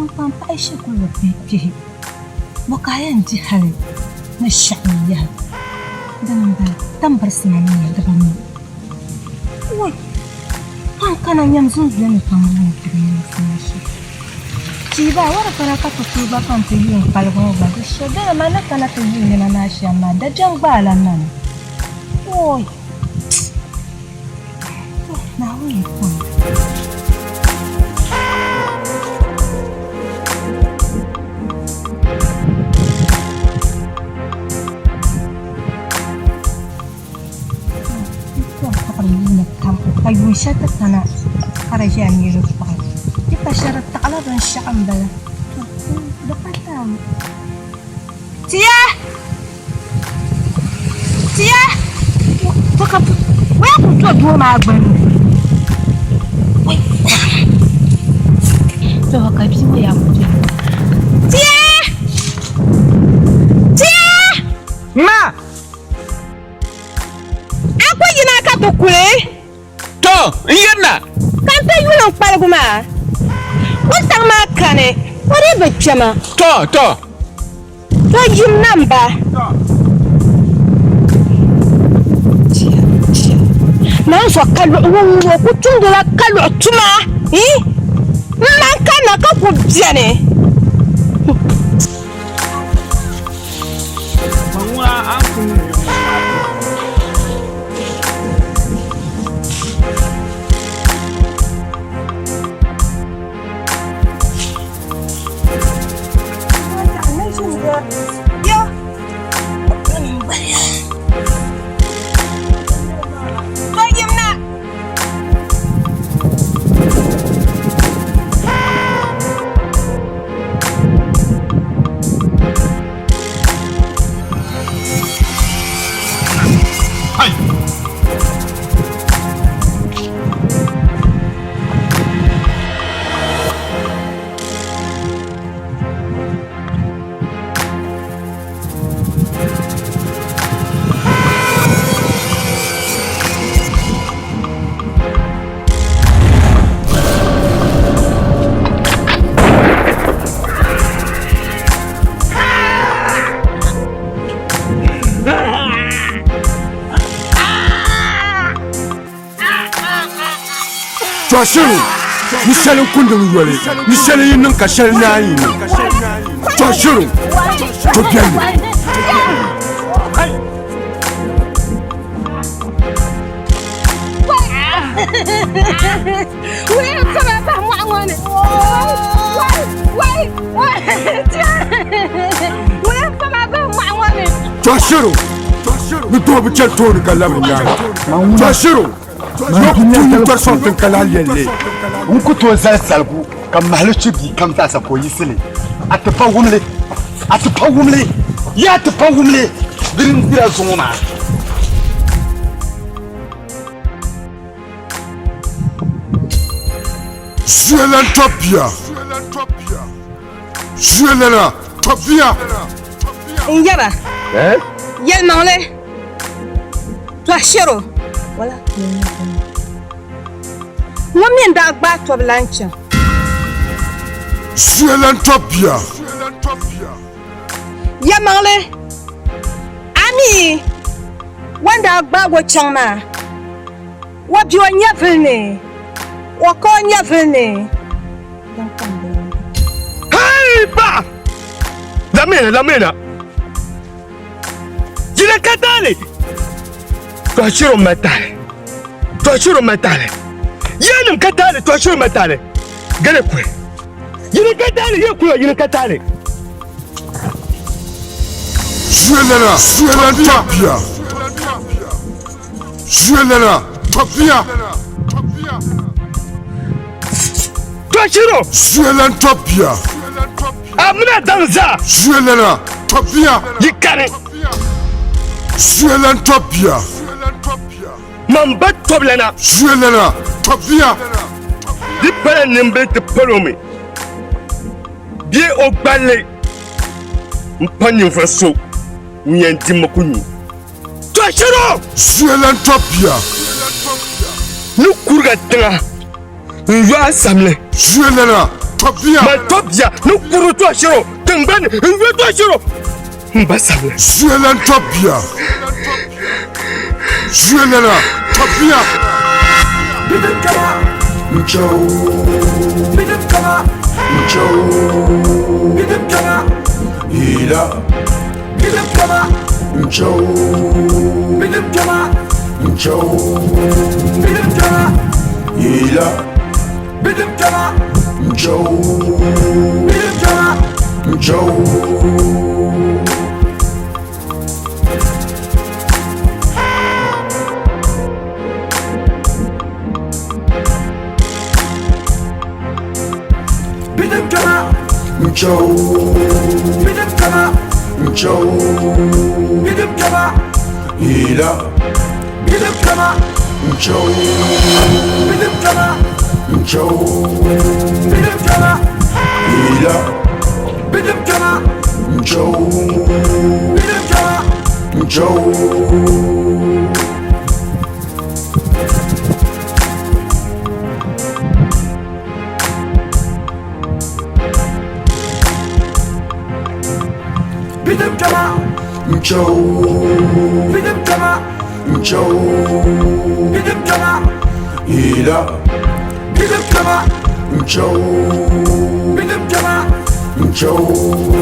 Tiŋkpaŋ paɣa shikuru bi kpihi kpihi, bɔ ka a yɛn di hali ni shɛɣu yaha? Dini m-bala, tambirisi maa mi nyɛ dibanu. Woi! Ka n kana nyam zunzuli ni pam ŋɔ ti bi niŋ suma shɛli. Chiiba, wari kana ka ti tooi gba ka n ti yuun kpaligu ŋɔ gba di shɛli dini man ni kana ti yuun nɛma maa shɛm maa dabiɛm gbaala mani. Woi! To, Naawuni ni kɔŋ. Ka yuun shɛli ti kana ka di ʒiya neeri kpaɣi di pa shɛli di taɣala binshaɣu n bala di pa taali tiya tiya to ka waya ku do doo maa gbunni to ka bia ŋɔ yaa ku do tiya tiya ma A ku yina ka ti kuli? To, n yirina. Ka n ti yuli n kpaligu maa. Wuntaŋ maa kani, o dii bi kpɛma. To, to. To yim na m ba. Naanzuo kaluɣi ŋɔ ŋun o ku tumdila kaluɣi tuma, ii? M man kanna ka ku beni. Tɔshiri ni shɛli n-kundi n yoli ni shɛli yi niŋ ka shɛli naan yi niŋ tɔshiri to biɛli. Tɔshiro ni doo bi chɛli tooni ka labiri nyaanga tɔshiro ni ku tuui tɔri sɔŋ tiŋ ka lahi yɛlli. N ku tooi zali saligu ka mahali chi bia kam zaasa ka o yiɣisi li. A ti pa wumli, a ti pa wumli, yaa ti pa wumli dini n-dira zuŋɔ maa. Zuɣulan tɔbia. Zuɣulana tɔbia. N yaba, yɛlimaŋli, tɔhishɛro, wala ŋun mi n-daa gbaai tɔbu lan chaŋ. Zuɣulan tɔbia. Yɛlimaŋli, a mi o ni daa gbaag o chaŋ maa, o be o nyɛvili ni, o ka o nyɛvili ni. Din ka m bala m-bala. Hey paɣa! Lamina, lamina. Jina ka taali. Tɔshiro ma taali. Tɔshiro ma taali. Yanim ka taali, tɔshiro ma taali. Gane kuli. Yini ka taali, ye kuli, yini ka taali. Zuelana, Zuelana tɔbia. Zuelana tɔbia. Tɔshiro. Zuelana tɔbia. Amina daŋ zaa. Zuelana tɔbia. Yi kani. Zuelana tɔbia. Man ba tɔbilana. Zuelana tɔbia. Di pala nimbili ti palo mi bee o gballi m-pa ninvuɣ so ŋun yɛn dimmi ku nyu. Tɔshiro! Zuelan tɔbia. Ni kuriga tiŋa n-yo a samli. Zuelana. Mali tɔbia ni kuri tɔshiro tiŋgbani n-yo tɔshiro m ba sabila. Zuɣulan tɔbia. Zuɣulana tɔbia.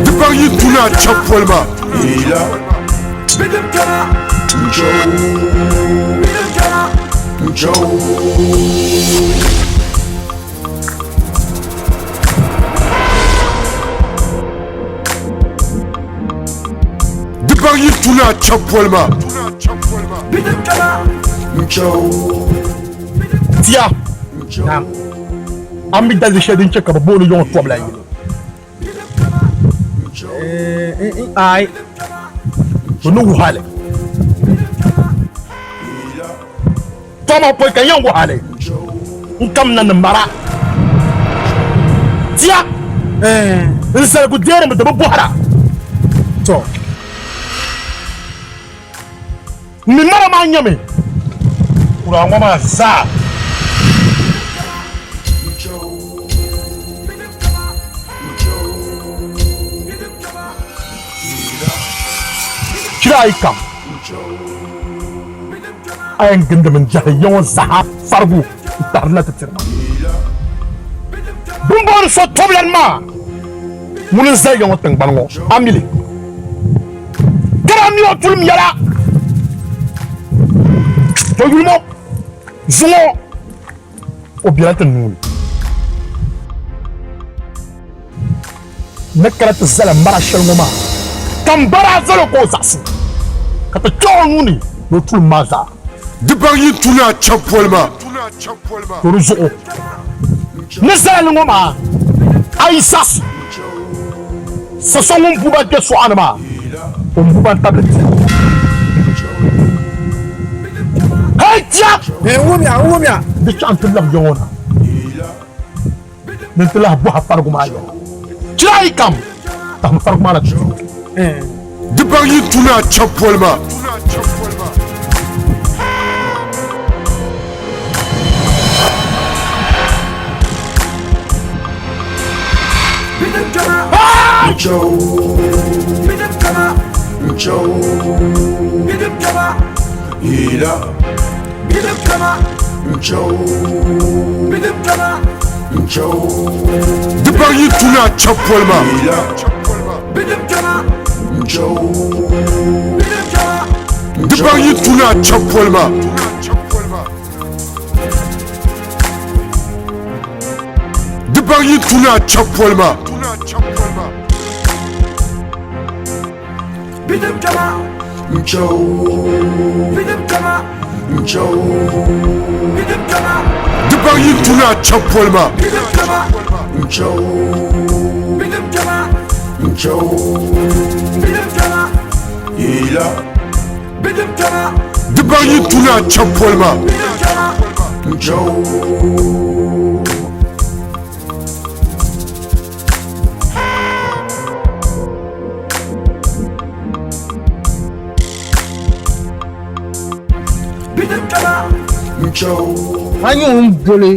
Di baŋ yi tuna chɛpoli maa. Di baŋ yi tuna chɛpoli maa. Tia, a mi daliri shɛli din chɛ ka bɛ booni yiŋɔ tɔbu la yili? Ai. Bɛ ni wuhi a li. Tɔ amaa pɔi ka n yɛn wuhi a li, n kamina ni mara. Tia, n zaligu deerimi di bi bɔhira. Tɔ! N mi mara maa nyami kuraa ŋɔ maa zaa. Chira ayi kam a yɛn gindimi n-jɛhi ya ŋɔ zaa farigu n-tahirila ti tiri ma. Bɛ ni booni so tɔbulan maa ŋuni n-zali ya ŋɔ tiŋgbani ŋɔ, a mi li? Ka a mi o tulim yɛla. To yuli ŋɔ zuŋɔ o bela ti nuu ni. N ni kana ti zali m mara shɛli ŋɔ maa, ka m ba daa zal o ka o zaɣisi, ka ti kpɛh o nuu ni ni o tulim maa zaa. Di baŋ yi tuli a chɛ poli maa. To di zuɣu ni zali li ŋɔ maa, a yi zaɣisi sa so ŋun bu ba kpe suɣa ni maa, o ni bu ba n-tabili ti. Hey tia! Di chaŋ ti labi ya ŋɔ na ni n ti lahi bɔhi farigu maa yɛla. Chira ayi kam, tahimi farigu maa na ti ti. Di baŋ yi tuli a chɛ poli maa. Di baŋ yi tuli a chɛ poli maa. Di baŋ yi tuli a chɛ poli maa. Di baŋ yi tuli a chɛ poli maa. Di baŋ yi tuli a chɛ poli maa. Di baŋ yi tuli a chɛ poli maa. A nyɛ ŋun boli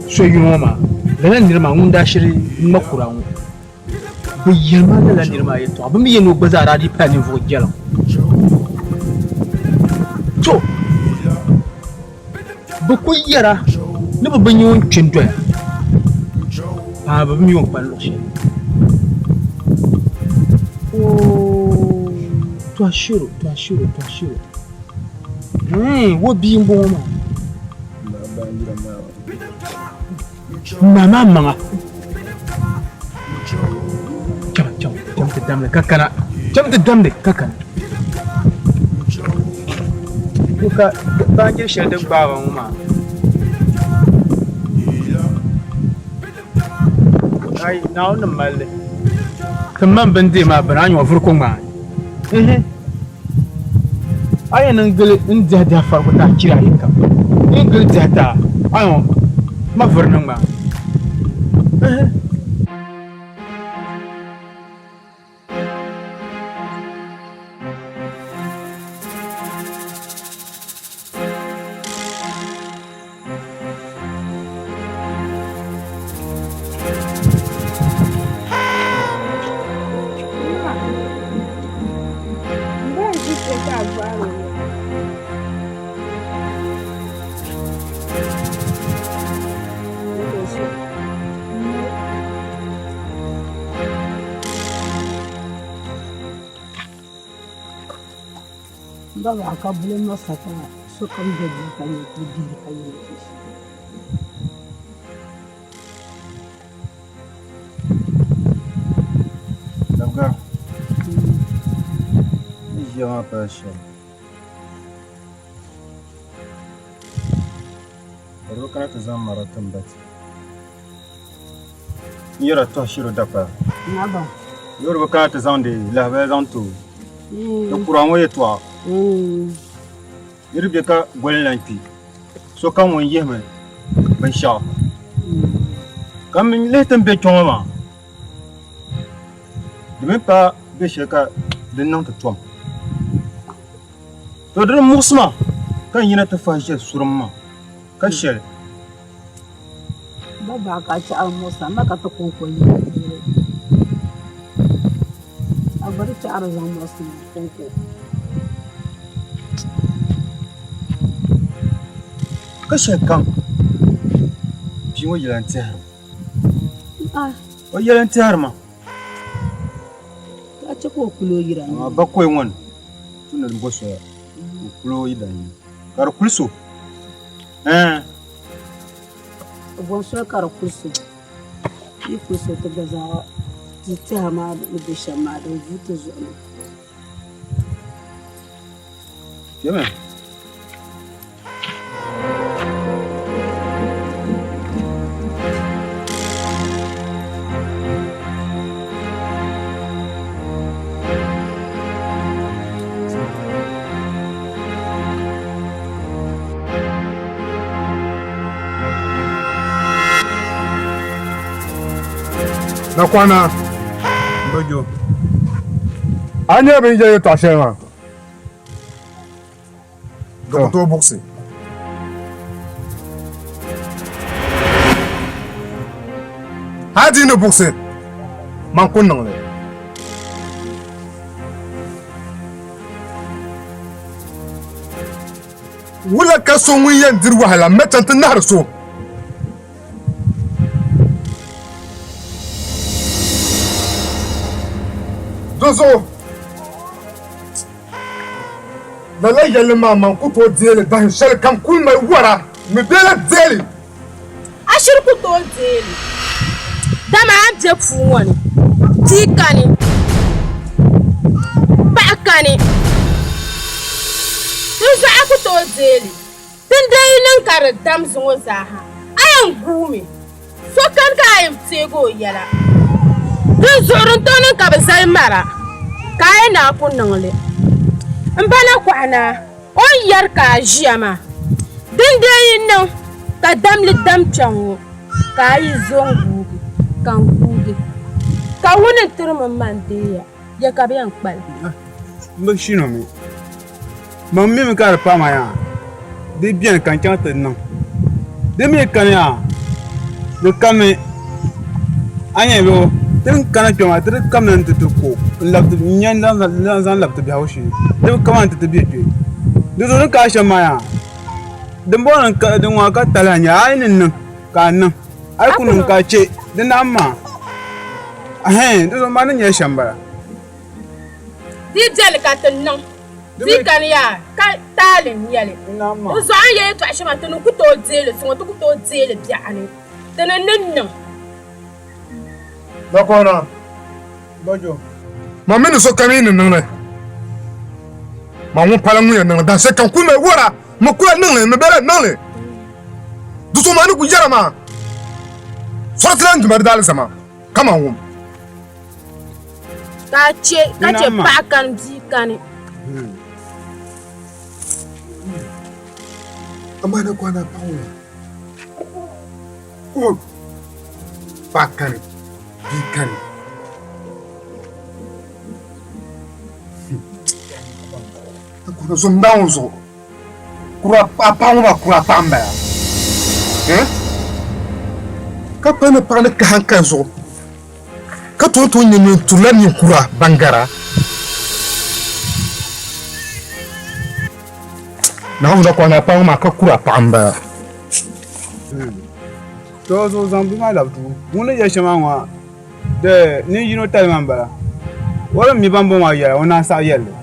so yino ŋɔ maa Lala nira maa ŋun daa shiri ŋma kura ŋɔ, bɛ yɛli ma lala nira maa yɛltɔɣa, bɛ mi yɛli ni o gba zaa daa dii pala ninvuɣ jɛliŋ. To, bɛ kul yɛra ni bɛ bi nya o ni kpi n-doya, amaa bɛ bi mi o ni kpalim luɣ shɛli. Oo, Toshiro, Toshiro, Toshiro, hii, o bia m-bɔŋɔ maa. N maa maŋa. Cham cham cham ti damli ka kana. Cham ti damli ka kana. Ka baanjiri shɛli din gbaai ba ŋɔ maa. Ayi Naawuni ni mali li. Ti man bini deei maa bini a nyɔ vuri ko ŋmaai. A yɛn niŋ gili n diɛhi diɛhi farigu ti a chira ayi kam. N yi gili diɛhi ti a, a yɛn ma vuri ni ŋmaa. Baba ka buli masa ka sokam be duu ka nyɛ kuli dihiri ka yɛli ti Dabga, ni ʒiya maa pala shɛli. Ka di bi kana ti zaŋ mara ti m ba ti. N yɛra tɔhi shiri dapaya. Yoo di bi kana ti zaŋdi lahabali zaŋ ti o. Di kura ŋɔ yɛtɔɣa. Yi di be ka goli lan kpi, sokam ŋun yihimi binshɛɣu. Ka m mi lihi ti ni be kpe ŋɔ maa, di mi pa be shɛli ka di niŋ ti tom. To di ni muɣisi ma ka n yina ti fahi ʒe surim maa ka shɛli. Ba baɣa ka a chaɣiri muɣisi a ma ka ti kɔŋko yili. A gba di chaɣiri zaŋ muɣisi ma kɔŋko. Ka shɛli kam bia ŋɔ yɛla n-tɛhiri ma. O yɛla n-tɛhiri ma. Ka a chɛ ka o kuli o yira. Amaa bakɔi ŋɔ ni tu ni di bo soya ka o kuli o yidan yini ka di kuli so. Ɛɛn. O bɔri soli ka di kuli so. Yi kuli so ti gba zaa ti tɛha maa ni be shɛm maa di vuui ti zuɣu ni. Kpɛmi. Nakwana. Bojo. A nyɛ bin yɛ yɛltɔɣa shɛli maa? Di ku tooi buɣisi. Hali di yi ni buɣisi, man ku niŋ li. Wula ka so ŋun yɛn diri wahala m-ma chaŋ ti nahiri so? Dinzuɣu lala yɛlli maa man ku tooi deei li dahin shɛli kam kul mali wara mi bee la deei li. A shiri ku tooi deei li, dama a ni be puu ŋɔ ni, bia kani, paɣa kani, dinzuɣu a ku tooi deei li. Dindee yi niŋ ka di dam zuŋɔ zaaha, a yɛn guumi. So kani ka a yɛn teegi o yɛla. Dinzuɣu din tooi niŋ ka bɛ zali mara ka a yɛn naan ku niŋ li. M ba Nakɔha Naa, o ni yɛri ka a ʒiya maa, dindee yi niŋ ka damli dam kpɛŋ ŋɔ ka a yi zo n-guugi ka n guugi, ka ŋuni n-tiri mi ma n-deei ya, ya ka bɛ yɛn kpalim. M bi shini o mi. Man mimi ka di pa ma yaa, di beni ka n chaŋ ti niŋ. Di mi kani yaa, di kami. A nya bɛ ti ni kana kpɛ maa ti di kamina nti ti ko n-nya n zaŋ labi ti biɛhigu shee. Di bi kamani ti ti be kpɛ. Di zuɣu ni ka a shɛm maa yaa, dimbɔŋɔ ni din ŋɔ ka talahi n-nyɛ a yi ni niŋ ka a niŋ, a yi ku niŋ ka a chɛ di naam maa. Ɛhɛn, di zuɣu maa ni nyɛ shɛm m-bala. Di beni ka ti niŋ, di kani yaa ka taali n-nyɛ li. Di zuɣu a ni yɛli yɛtɔɣ shɛm maa ti ni ku tooi deei li zuŋɔ, ti ku tooi deei li biɛɣuni. Ti ni ni niŋ. Nakɔna, ma mi ni sokam yi ni niŋ li, ma ŋun pala ŋun yɛn niŋ li, dahinshɛli ka n kul mali wara, m mi kula niŋ li, m mi bela niŋ li. Di zuɣu maa ni kul yɛra maa, sɔriti lan dima di daalizama kaman wum. Ka a chɛ ka chɛ paɣa kani bia kani. Amaa nakɔna paɣ ŋɔ. O paɣa kani bia kani kuna zom Naawuni zuɣu kura a paɣa ŋɔ maa kura paɣa m-bala ka pa ni paɣa ni ka hankali zuɣu ka tooi tooi nyɛ ŋun turila ninkura ban gara Naawuni zuɣu ka a paɣa ŋɔ maa ka kura paɣa m-bala. To zuɣu zaŋ bia maa labi duu ŋun ni yɛli shɛm maa ŋɔ de nin yino tali maa m-bala o din mi bambɔŋɔ maa yɛla o naan saɣi yɛli li.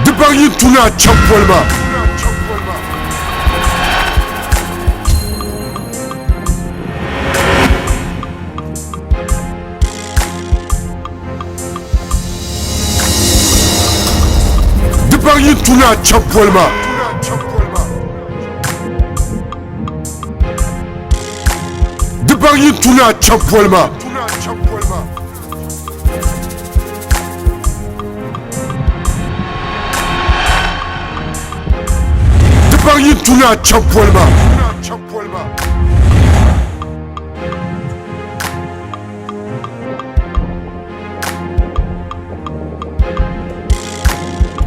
Di baŋ yi tu ni a chaŋ poli maa. Di baŋ yi tu ni a chaŋ poli maa. Di baŋ yi tu ni a chaŋ poli maa. Di baŋ yi tu ni a chaŋ poli maa.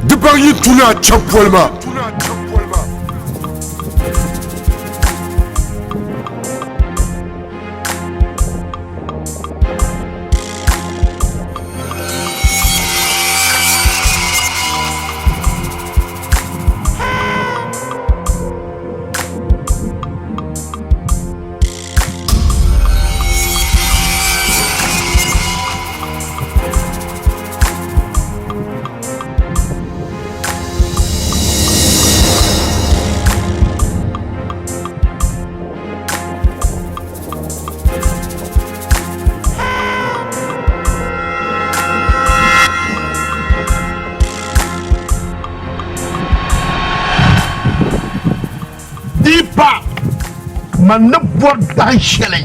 Di baŋ yi tu ni a chaŋ poli maa. Di pa man ni bɔri dahin shɛli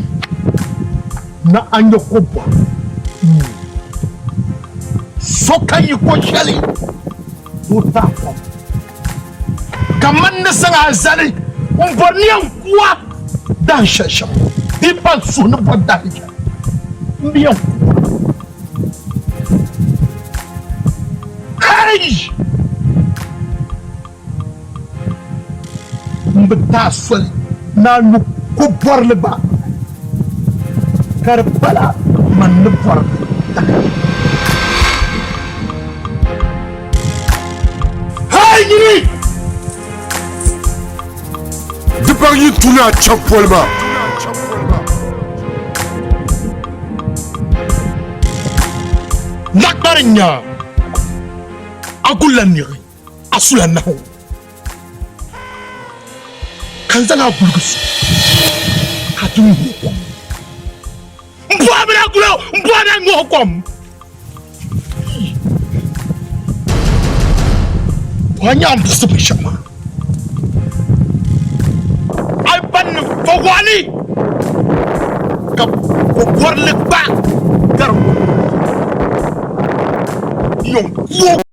ni a nya ko bɔri so ka yi ko shɛli ni o taai kom. Ka man ni zaŋ a zali m-bɔri ni yɛn ku a dahin shɛli shɛm ŋɔ, di pa n suhu ni bɔri dahin shɛli m bi yɛn ku a. Hei! M bi taai soli ni a nyu ko bɔrili gba, ka di pala man ni bɔri dahin shɛli. Hey nyini! Di baŋ yi tu ni a chaŋ poli maa. Nakpari nya a ku lan niɣi a sula nahu ka n zaŋ a guligi su ka ti ŋuhi o kom. gulo n bɔri na ŋɔ kom. Wa nya n buɣisi binshɛɣu maa. A yi pa ni fawali ka ko bɔrili gba gari yɔn kuo.